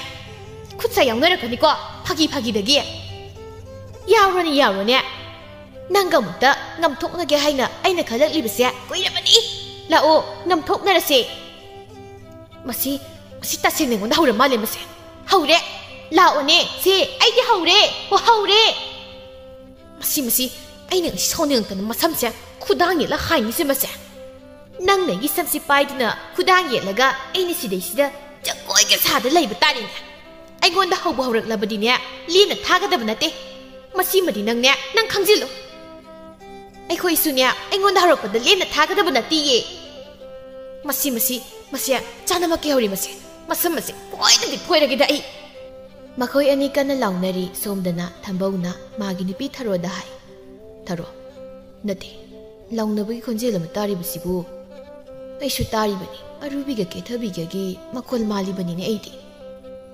ꯈꯨꯠ ꯁꯥ ꯌꯥꯎꯅꯔꯛꯀꯅꯤꯀꯣ, ꯐꯥꯒꯤ ꯐꯥꯒꯤꯗꯒꯤ꯫ ꯌꯥꯎꯔꯣꯅꯦ, ꯌꯥꯎꯔꯣꯅꯦ꯫ ꯅꯪꯒ ꯑꯃꯨꯛꯇ ꯉꯝꯊꯣꯛꯅꯒꯦ ꯍꯥꯏꯅ ꯑꯩꯅ ꯈꯜꯂꯛꯂꯤꯕꯁꯦ ꯀꯨꯏꯔꯕꯅꯤ꯫ ꯂꯥꯛꯑꯣ, ꯉꯝꯊꯣꯛꯅꯔꯁꯦ꯫ ꯃꯁꯤ, ꯃꯁꯤ ꯇꯁꯦꯡꯅ ꯑꯩꯉꯣꯟꯗ ꯍꯧꯔ ꯃꯥꯜꯂꯦ ꯃꯁꯦ꯫ ꯍꯧꯔꯦ꯫ ꯂꯥꯛꯑꯣꯅꯦ꯫ ꯁꯦ, ꯑꯩꯗꯤ ꯍꯧꯔꯦ꯫ ꯑꯣ, ꯍꯧꯔꯦ꯫ ꯃꯁꯤ, ꯃꯁꯤ, ꯑꯩꯅ ꯉꯁꯤ ꯁꯥꯎꯅꯤꯡꯉꯛꯇꯅ ꯃꯁꯝꯁꯦ ꯈꯨꯗꯥꯡ ꯌꯦꯠꯂ ꯍꯥꯏꯅꯤꯁꯦ ꯃꯁꯦ꯫ ꯅꯪꯅ ꯑꯩꯒꯤ ꯁꯝꯁꯤ ꯄꯥꯏꯗꯨꯅ ꯈꯨꯗꯥꯡ ꯌꯦꯠꯂꯒ ꯑꯩꯅ ꯁꯤꯗꯩꯁꯤꯗ ꯖꯒꯣꯏꯒ ꯁꯥꯗ ꯂꯩꯕ ꯇꯥꯔꯦꯅꯦ꯫ ꯑꯩꯉꯣꯟꯗ ꯍꯧꯕ ꯍꯧꯔꯛꯂꯕꯗꯤꯅꯦ, ꯂꯦꯝꯅ ꯊꯥꯒꯗꯕ ꯅꯠꯇꯦ꯫ ꯃꯁꯤꯃꯗꯤ ꯅꯪꯅꯦ, ꯅꯪ ꯈꯪꯖꯤꯜꯂꯨ꯫ ꯑꯩꯈꯣꯏꯁꯨꯅꯦ, ꯑꯩꯉꯣꯟꯗ ꯍꯧꯔꯛꯄꯗ ꯂꯦꯝꯅ ꯊꯥꯒꯗꯕ ꯅꯠꯇꯤꯌꯦ꯫ ꯃꯁꯤ, ꯃꯁꯤ, ꯃꯁꯤ ꯆꯥꯅꯃꯛꯀꯤ ꯍꯧꯔꯤ ꯃꯁꯤ꯫ ꯃꯁꯝ ꯑꯁꯤ ꯐꯣꯏꯗꯗꯤ ꯐꯣꯏꯔꯒꯦꯗ ꯑꯩ꯫ ꯃꯈꯣꯏ ꯑꯅꯤ ꯀꯟꯅ ꯂꯥꯎꯅꯔꯤ꯫ ꯁꯣꯝꯗꯅ ꯊꯝꯕꯧꯅ ꯃꯥꯒꯤ ꯅꯨꯄꯤ ꯊꯔꯣꯗ ꯍꯥꯏ, "ꯊꯔꯣ, ꯅꯠꯇꯦ, ꯂꯥꯎꯅꯕꯒꯤ ꯈꯣꯟꯖꯦꯜ ꯑꯃ ꯇꯥꯔꯤꯕꯁꯤꯕꯨ?" "ꯑꯩꯁꯨ ꯇꯥꯔꯤꯕꯅꯤ꯫ ꯑꯔꯨꯕꯤꯒ ꯀꯦꯊꯕꯤꯒꯒꯤ ꯃꯈꯣꯜ ꯃꯥꯜꯂꯤꯕꯅꯤꯅꯦ ꯑꯩꯗꯤ꯫"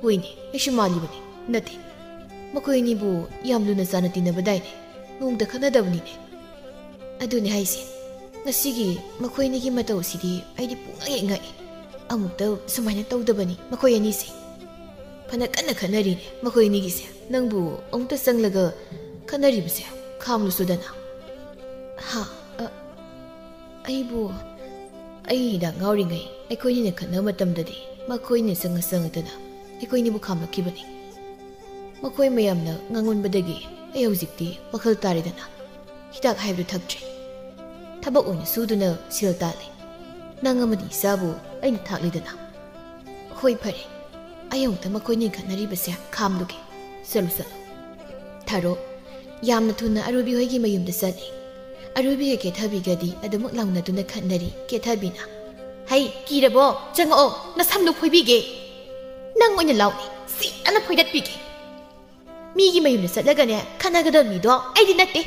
"ꯍꯣꯏꯅꯦ, ꯑꯩꯁꯨ ꯃꯥꯜꯂꯤꯕꯅꯤ꯫ ꯅꯠꯇꯦ, ꯃꯈꯣꯏ ꯑꯅꯤꯕꯨ ꯌꯥꯝ ꯂꯨꯅ ꯆꯥꯟꯅ ꯇꯤꯟꯅꯕꯗꯥꯏꯅꯦ꯫ ꯅꯣꯡꯃꯇ ꯈꯠꯅꯗꯕꯅꯤꯅꯦ꯫ ꯑꯗꯨꯅꯦ ꯍꯥꯏꯁꯦ, ꯉꯁꯤꯒꯤ ꯃꯈꯣꯏ ꯑꯅꯤꯒꯤ ꯃꯇꯧꯁꯤꯗꯤ ꯑꯩꯗꯤ ꯄꯨꯡꯉꯛ ꯍꯦꯛ ꯉꯛꯏ꯫ ꯑꯃꯨꯛꯇ ꯁꯨꯃꯥꯏꯅ ꯇꯧꯗꯕꯅꯤ ꯃꯈꯣꯏ ꯑꯅꯤꯁꯦ꯫" ꯐꯅ ꯀꯟꯅ ꯈꯠꯅꯔꯤꯅꯦ ꯃꯈꯣꯏ ꯑꯅꯤꯒꯤꯁꯦ꯫ ꯅꯪꯕꯨ ꯑꯃꯨꯛꯇ ꯆꯪꯂꯒ ꯈꯠꯅꯔꯤꯕꯁꯦ ꯈꯥꯝꯂꯨꯁꯨꯗꯅ꯫ ꯍꯥ? ꯑ, ꯑꯩꯕꯨ, ꯑꯩ ꯍꯤꯗꯥꯛ ꯉꯥꯎꯔꯤꯉꯩ ꯑꯩꯈꯣꯏꯅꯤꯅ ꯈꯠꯅꯕ ꯃꯇꯝꯗꯗꯤ ꯃꯈꯣꯏꯅ ꯆꯪꯉ ꯆꯪꯉꯗꯅ ꯑꯩꯈꯣꯏꯅꯤꯕꯨ ꯈꯥꯝꯂꯛꯈꯤꯕꯅꯤ꯫ ꯃꯈꯣꯏ ꯃꯌꯥꯝꯅ ꯉꯥꯡꯉꯣꯟꯕꯗꯒꯤ ꯑꯩ ꯍꯧꯖꯤꯛꯇꯤ ꯋꯥꯈꯜ ꯇꯥꯔꯦꯗꯅ꯫ ꯍꯤꯗꯥꯛ ꯍꯥꯏꯕꯗꯨ ꯊꯛꯇ꯭ꯔꯦ꯫ ꯊꯕꯛ ꯑꯣꯏꯅ ꯁꯨꯗꯨꯅ ꯁꯦꯜ ꯇꯥꯜꯂꯤ꯫ ꯅꯪ ꯑꯃꯗꯤ ꯏꯆꯥꯕꯨ ꯑꯩꯅ ꯊꯥꯛꯂꯤꯗꯅ꯫ ꯍꯣꯏ, ꯐꯔꯦ꯫ ꯑꯩ ꯑꯃꯨꯛꯇ ꯃꯈꯣꯏꯅꯤ ꯈꯠꯅꯔꯤꯕꯁꯦ ꯈꯥꯝꯂꯨꯒꯦ꯫ ꯆꯠꯂꯨ, ꯆꯠꯂꯨ꯫ ꯊꯥꯔꯣ ꯌꯥꯝꯅ ꯊꯨꯅ ꯑꯔꯨꯕꯤ ꯍꯣꯏꯒꯤ ꯃꯌꯨꯝꯗ ꯆꯠꯂꯤ꯫ ꯑꯔꯨꯕꯤꯒ ꯀꯦꯊꯕꯤꯒꯗꯤ ꯑꯗꯨꯃꯛ ꯂꯥꯎꯅꯗꯨꯅ ꯈꯠꯅꯔꯤ꯫ ꯀꯦꯊꯕꯤꯅ, "ꯍꯩ, ꯀꯤꯔꯕꯣ? ꯆꯪꯉꯛꯑꯣ, ꯅꯁꯝꯗꯣ ꯐꯣꯏꯕꯤꯒꯦ꯫ ꯅꯪ ꯑꯣꯏꯅ ꯂꯥꯎꯅꯦ, ꯁꯤꯠ ꯑꯅ ꯐꯣꯏꯗꯠꯄꯤꯒꯦ꯫ ꯃꯤꯒꯤ ꯃꯌꯨꯝꯗ ꯆꯠꯂꯒꯅꯦ ꯈꯠꯅꯒꯗꯕ ꯃꯤꯗꯣ ꯑꯩꯗꯤ ꯅꯠꯇꯦ꯫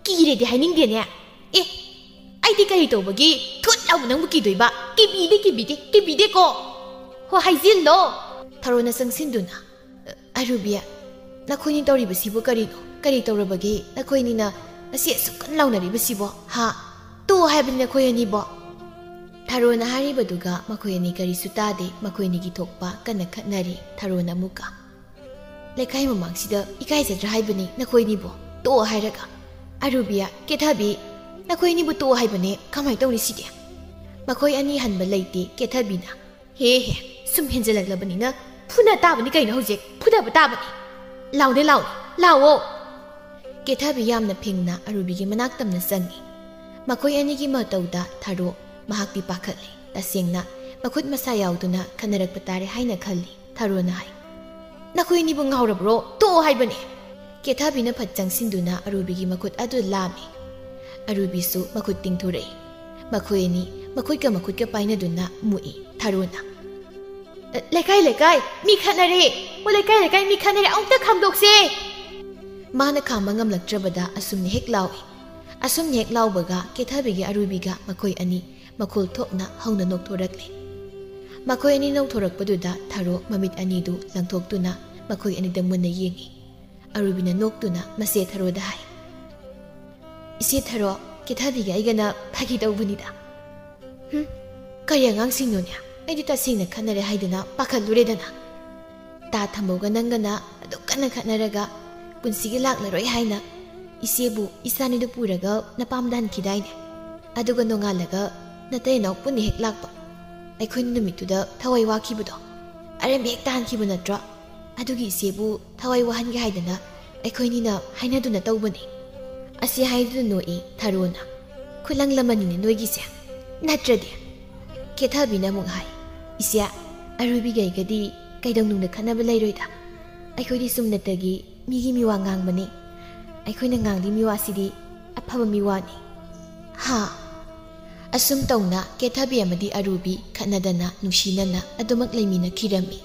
ꯀꯤꯔꯦꯗꯤ ꯍꯥꯏꯅꯤꯡꯗꯦꯅꯦ꯫ ꯑꯦ, ꯑꯩꯗꯤ ꯀꯔꯤ ꯇꯧꯕꯒꯤ ꯊꯨꯠ ꯂꯥꯎꯕ ꯅꯪꯕꯨ ꯀꯤꯗꯣꯏꯕ? ꯀꯤꯕꯤꯗꯦ, ꯀꯤꯕꯤꯗꯦ, ꯀꯤꯕꯤꯗꯦꯀꯣ꯫ ꯍꯣ, ꯍꯥꯏꯖꯤꯜꯂꯣ꯫" ꯊꯥꯔꯣꯅ ꯆꯪꯁꯤꯟꯗꯨꯅ, "ꯑꯔꯨꯕꯤ, ꯅꯈꯣꯏꯅꯤ ꯇꯧꯔꯤꯕꯁꯤꯕꯨ ꯀꯔꯤꯅꯣ? ꯀꯔꯤ ꯇꯧꯔꯕꯒꯦ ꯅꯈꯣꯏꯅꯤꯅ ꯑꯁꯤ ꯑꯁꯨꯛ ꯀꯟꯅ ꯂꯥꯎꯅꯔꯤꯕꯁꯤꯕꯣ? ꯍꯥ? ꯇꯣꯛꯑꯣ ꯍꯥꯏꯕꯅꯤ ꯅꯈꯣꯏ ꯑꯅꯤꯕꯣ꯫" ꯊꯥꯔꯣꯅ ꯍꯥꯏꯔꯤꯕꯗꯨꯒ ꯃꯈꯣꯏ ꯑꯅꯤ ꯀꯔꯤꯁꯨ ꯇꯥꯗꯦ꯫ ꯃꯈꯣꯏ ꯑꯅꯤꯒꯤ ꯊꯣꯛꯄ ꯀꯟꯅ ꯈꯠꯅꯔꯤ꯫ ꯊꯥꯔꯣꯅ ꯑꯃꯨꯛꯀ, "ꯂꯩꯀꯥꯏ ꯃꯃꯥꯡꯁꯤꯗ ꯏꯀꯥꯏꯖꯗ꯭ꯔꯥ ꯍꯥꯏꯕꯅꯤ ꯅꯈꯣꯏꯅꯤꯕꯣ? ꯇꯣꯛꯑꯣ ꯍꯥꯏꯔꯒ꯫ ꯑꯔꯨꯕꯤ, ꯀꯦꯊꯕꯤ, ꯅꯈꯣꯏꯅꯤꯕꯨ ꯇꯣꯛꯑꯣ ꯍꯥꯏꯕꯅꯦ꯫ ꯀꯃꯥꯏꯅ ꯇꯧꯅꯤ ꯁꯤꯗꯤ?" ꯃꯈꯣꯏ ꯑꯅꯤ ꯍꯟꯕ ꯂꯩꯇꯦ꯫ ꯀꯦꯊꯕꯤꯅ, "ꯍꯦ ꯍꯦ, ꯁꯨꯝ ꯍꯦꯟꯖꯜꯂꯛꯂꯕꯅꯤꯅ ꯐꯨꯅ ꯇꯥꯕꯅꯤ ꯀꯩꯅꯣ ꯍꯧꯖꯤꯛ꯫ ꯐꯨꯗꯕ ꯇꯥꯕꯅꯤ꯫ ꯂꯥꯎꯅꯦ, ꯂꯥꯎꯅꯦ, ꯂꯥꯎꯑꯣ꯫" ꯀꯦꯊꯕꯤ ꯌꯥꯝꯅ ꯐꯤꯡꯅ ꯑꯔꯨꯕꯤꯒꯤ ꯃꯅꯥꯛ ꯇꯝꯅ ꯆꯪꯉꯤ꯫ ꯃꯈꯣꯏ ꯑꯅꯤꯒꯤ ꯃꯇꯧꯗ ꯊꯥꯔꯣ ꯃꯍꯥꯛꯇꯤ ꯄꯥꯈꯠꯂꯤ꯫ ꯇꯁꯦꯡꯅ ꯃꯈꯨꯠ ꯃꯁꯥ ꯌꯥꯎꯗꯨꯅ ꯈꯟꯅꯔꯛꯄ ꯇꯥꯔꯦ ꯍꯥꯏꯅ ꯈꯜꯂꯤ꯫ ꯊꯥꯔꯣꯅ ꯍꯥꯏ, "ꯅꯈꯣꯏ ꯑꯅꯤꯕꯨ ꯉꯥꯎꯔꯕ꯭ꯔꯣ? ꯇꯣꯛꯑꯣ ꯍꯥꯏꯕꯅꯦ!" ꯀꯦꯊꯕꯤꯅ ꯐꯠ ꯆꯪꯁꯤꯟꯗꯨꯅ ꯑꯔꯨꯕꯤꯒꯤ ꯃꯈꯨꯠ ꯑꯗꯨ ꯂꯥꯝꯃꯤ꯫ ꯑꯔꯨꯕꯤꯁꯨ ꯃꯈꯨꯠ ꯇꯤꯡꯊꯣꯔꯛꯏ꯫ ꯃꯈꯣꯏ ꯑꯅꯤ ꯃꯈꯨꯠꯀ ꯃꯈꯨꯠꯀ ꯄꯥꯏꯅꯗꯨꯅ ꯃꯨꯛꯏ꯫ ꯊꯥꯔꯣꯅ, "ꯂꯩꯀꯥꯏ, ꯂꯩꯀꯥꯏ, ꯃꯤ ꯈꯠꯅꯔꯦ! ꯑꯣ, ꯂꯩꯀꯥꯏ, ꯂꯩꯀꯥꯏ, ꯃꯤ ꯈꯠꯅꯔꯦ! ꯑꯃꯨꯛꯇ ꯈꯥꯝꯗꯣꯛꯁꯦ!" ꯃꯥꯅ ꯈꯥꯝꯕ ꯉꯝꯂꯛꯇ꯭ꯔꯕꯗ ꯑꯁꯨꯝꯅ ꯍꯦꯛ ꯂꯥꯎꯏ꯫ ꯑꯁꯨꯝꯅ ꯍꯦꯛ ꯂꯥꯎꯕꯒ ꯀꯦꯊꯕꯤꯒ ꯑꯔꯨꯕꯤꯒ ꯃꯈꯣꯏ ꯑꯅꯤ ꯃꯈꯣꯜ ꯊꯣꯛꯅ ꯍꯧꯅ ꯅꯣꯛꯊꯣꯔꯛꯂꯦ꯫ ꯃꯈꯣꯏ ꯑꯅꯤ ꯅꯣꯛꯊꯣꯔꯛꯄꯗꯨꯗ ꯊꯥꯔꯣ ꯃꯃꯤꯠ ꯑꯅꯤꯗꯨ ꯂꯪꯊꯣꯛꯇꯨꯅ ꯃꯈꯣꯏ ꯑꯅꯤꯗ ꯃꯨꯟꯅ ꯌꯦꯡꯏ꯫ ꯑꯔꯨꯕꯤꯅ ꯅꯣꯛꯇꯨꯅ ꯃꯆꯦ ꯊꯥꯔꯣꯗ ꯍꯥꯏ, "ꯏꯆꯦ ꯊꯥꯔꯣ, ꯀꯦꯊꯕꯤꯒ ꯑꯩꯒꯅ ꯐꯥꯒꯤ ꯇꯧꯕꯅꯤꯗ꯫" "ꯍꯨꯝ, ꯀꯔꯤ ꯑꯉꯥꯡꯁꯤꯡꯅꯣꯅꯦ? ꯑꯩꯗꯤ ꯇꯁꯦꯡꯅ ꯈꯠꯅꯔꯦ ꯍꯥꯏꯗꯅ ꯄꯥꯈꯠꯂꯨꯔꯦꯗꯅ꯫" ꯇꯥ ꯊꯝꯕꯧꯒ ꯅꯪꯒꯅ ꯑꯗꯨꯛ ꯀꯟꯅ ꯈꯠꯅꯔꯒ ꯄꯨꯟꯁꯤꯒꯤ ꯂꯥꯛꯂꯔꯣꯏ ꯍꯥꯏꯅ ꯏꯆꯦꯕꯨ ꯏꯆꯥꯅꯤꯗꯨ ꯄꯨꯔꯒ ꯅꯄꯥꯝꯗ ꯍꯟꯈꯤꯗꯥꯏꯅꯦ? ꯑꯗꯨꯒ ꯅꯣꯡꯉꯥꯜꯂꯒ ꯅꯇꯩ ꯅꯅꯥꯎ ꯄꯨꯟꯅ ꯍꯦꯛ ꯂꯥꯛꯄ꯫ ꯑꯩꯈꯣꯏ ꯅꯨꯃꯤꯠꯇꯨꯗ ꯊꯋꯥꯏ ꯋꯥꯈꯤꯕꯗꯣ ꯑꯔꯦꯝꯕ ꯍꯦꯛ ꯇꯥꯍꯟꯈꯤꯕ ꯅꯠꯇ꯭ꯔꯣ? ꯑꯗꯨꯒꯤ ꯏꯆꯦꯕꯨ ꯊꯋꯥꯏ ꯋꯥꯍꯟꯒꯦ ꯍꯥꯏꯗꯅ ꯑꯩꯈꯣꯏꯅꯤꯅ ꯍꯥꯏꯅꯗꯨꯅ ꯇꯧꯕꯅꯤ꯫ ꯑꯁꯤ ꯍꯥꯏꯗꯨꯅ ꯅꯣꯛꯏ ꯊꯔꯣꯅ꯫ ꯈꯨꯠꯂꯪ ꯂꯃꯟꯅꯤꯅꯦ ꯅꯣꯏꯒꯤꯁꯦ, ꯅꯠꯇ꯭ꯔꯗꯤ? ꯀꯦꯊꯕꯤꯅ ꯑꯃꯨꯛ ꯍꯥꯏ, ꯏꯆꯦ, ꯑꯔꯨꯕꯤꯒꯩꯒꯗꯤ ꯀꯩꯗꯧꯅꯨꯡꯗ ꯈꯠꯅꯕ ꯂꯩꯔꯣꯏꯗ꯫ ꯑꯩꯈꯣꯏꯗꯤ ꯆꯨꯝꯅꯇꯒꯤ ꯃꯤꯒꯤ ꯃꯤꯋꯥ ꯉꯥꯡꯕꯅꯤ꯫ ꯑꯩꯈꯣꯏꯅ ꯉꯥꯡꯂꯤ ꯃꯤꯋꯥꯁꯤꯗꯤ ꯑꯐꯕ ꯃꯤꯋꯥꯅꯤ꯫ ꯍꯥ? ꯑꯁꯨꯝ ꯇꯧꯅ ꯀꯦꯊꯕꯤ ꯑꯃꯗꯤ ꯑꯔꯨꯕꯤ ꯈꯠꯅꯗꯅ ꯅꯨꯡꯁꯤꯅꯅ ꯑꯗꯨꯃꯛ ꯂꯩꯃꯤꯟꯅꯈꯤꯔꯝꯃꯤ꯫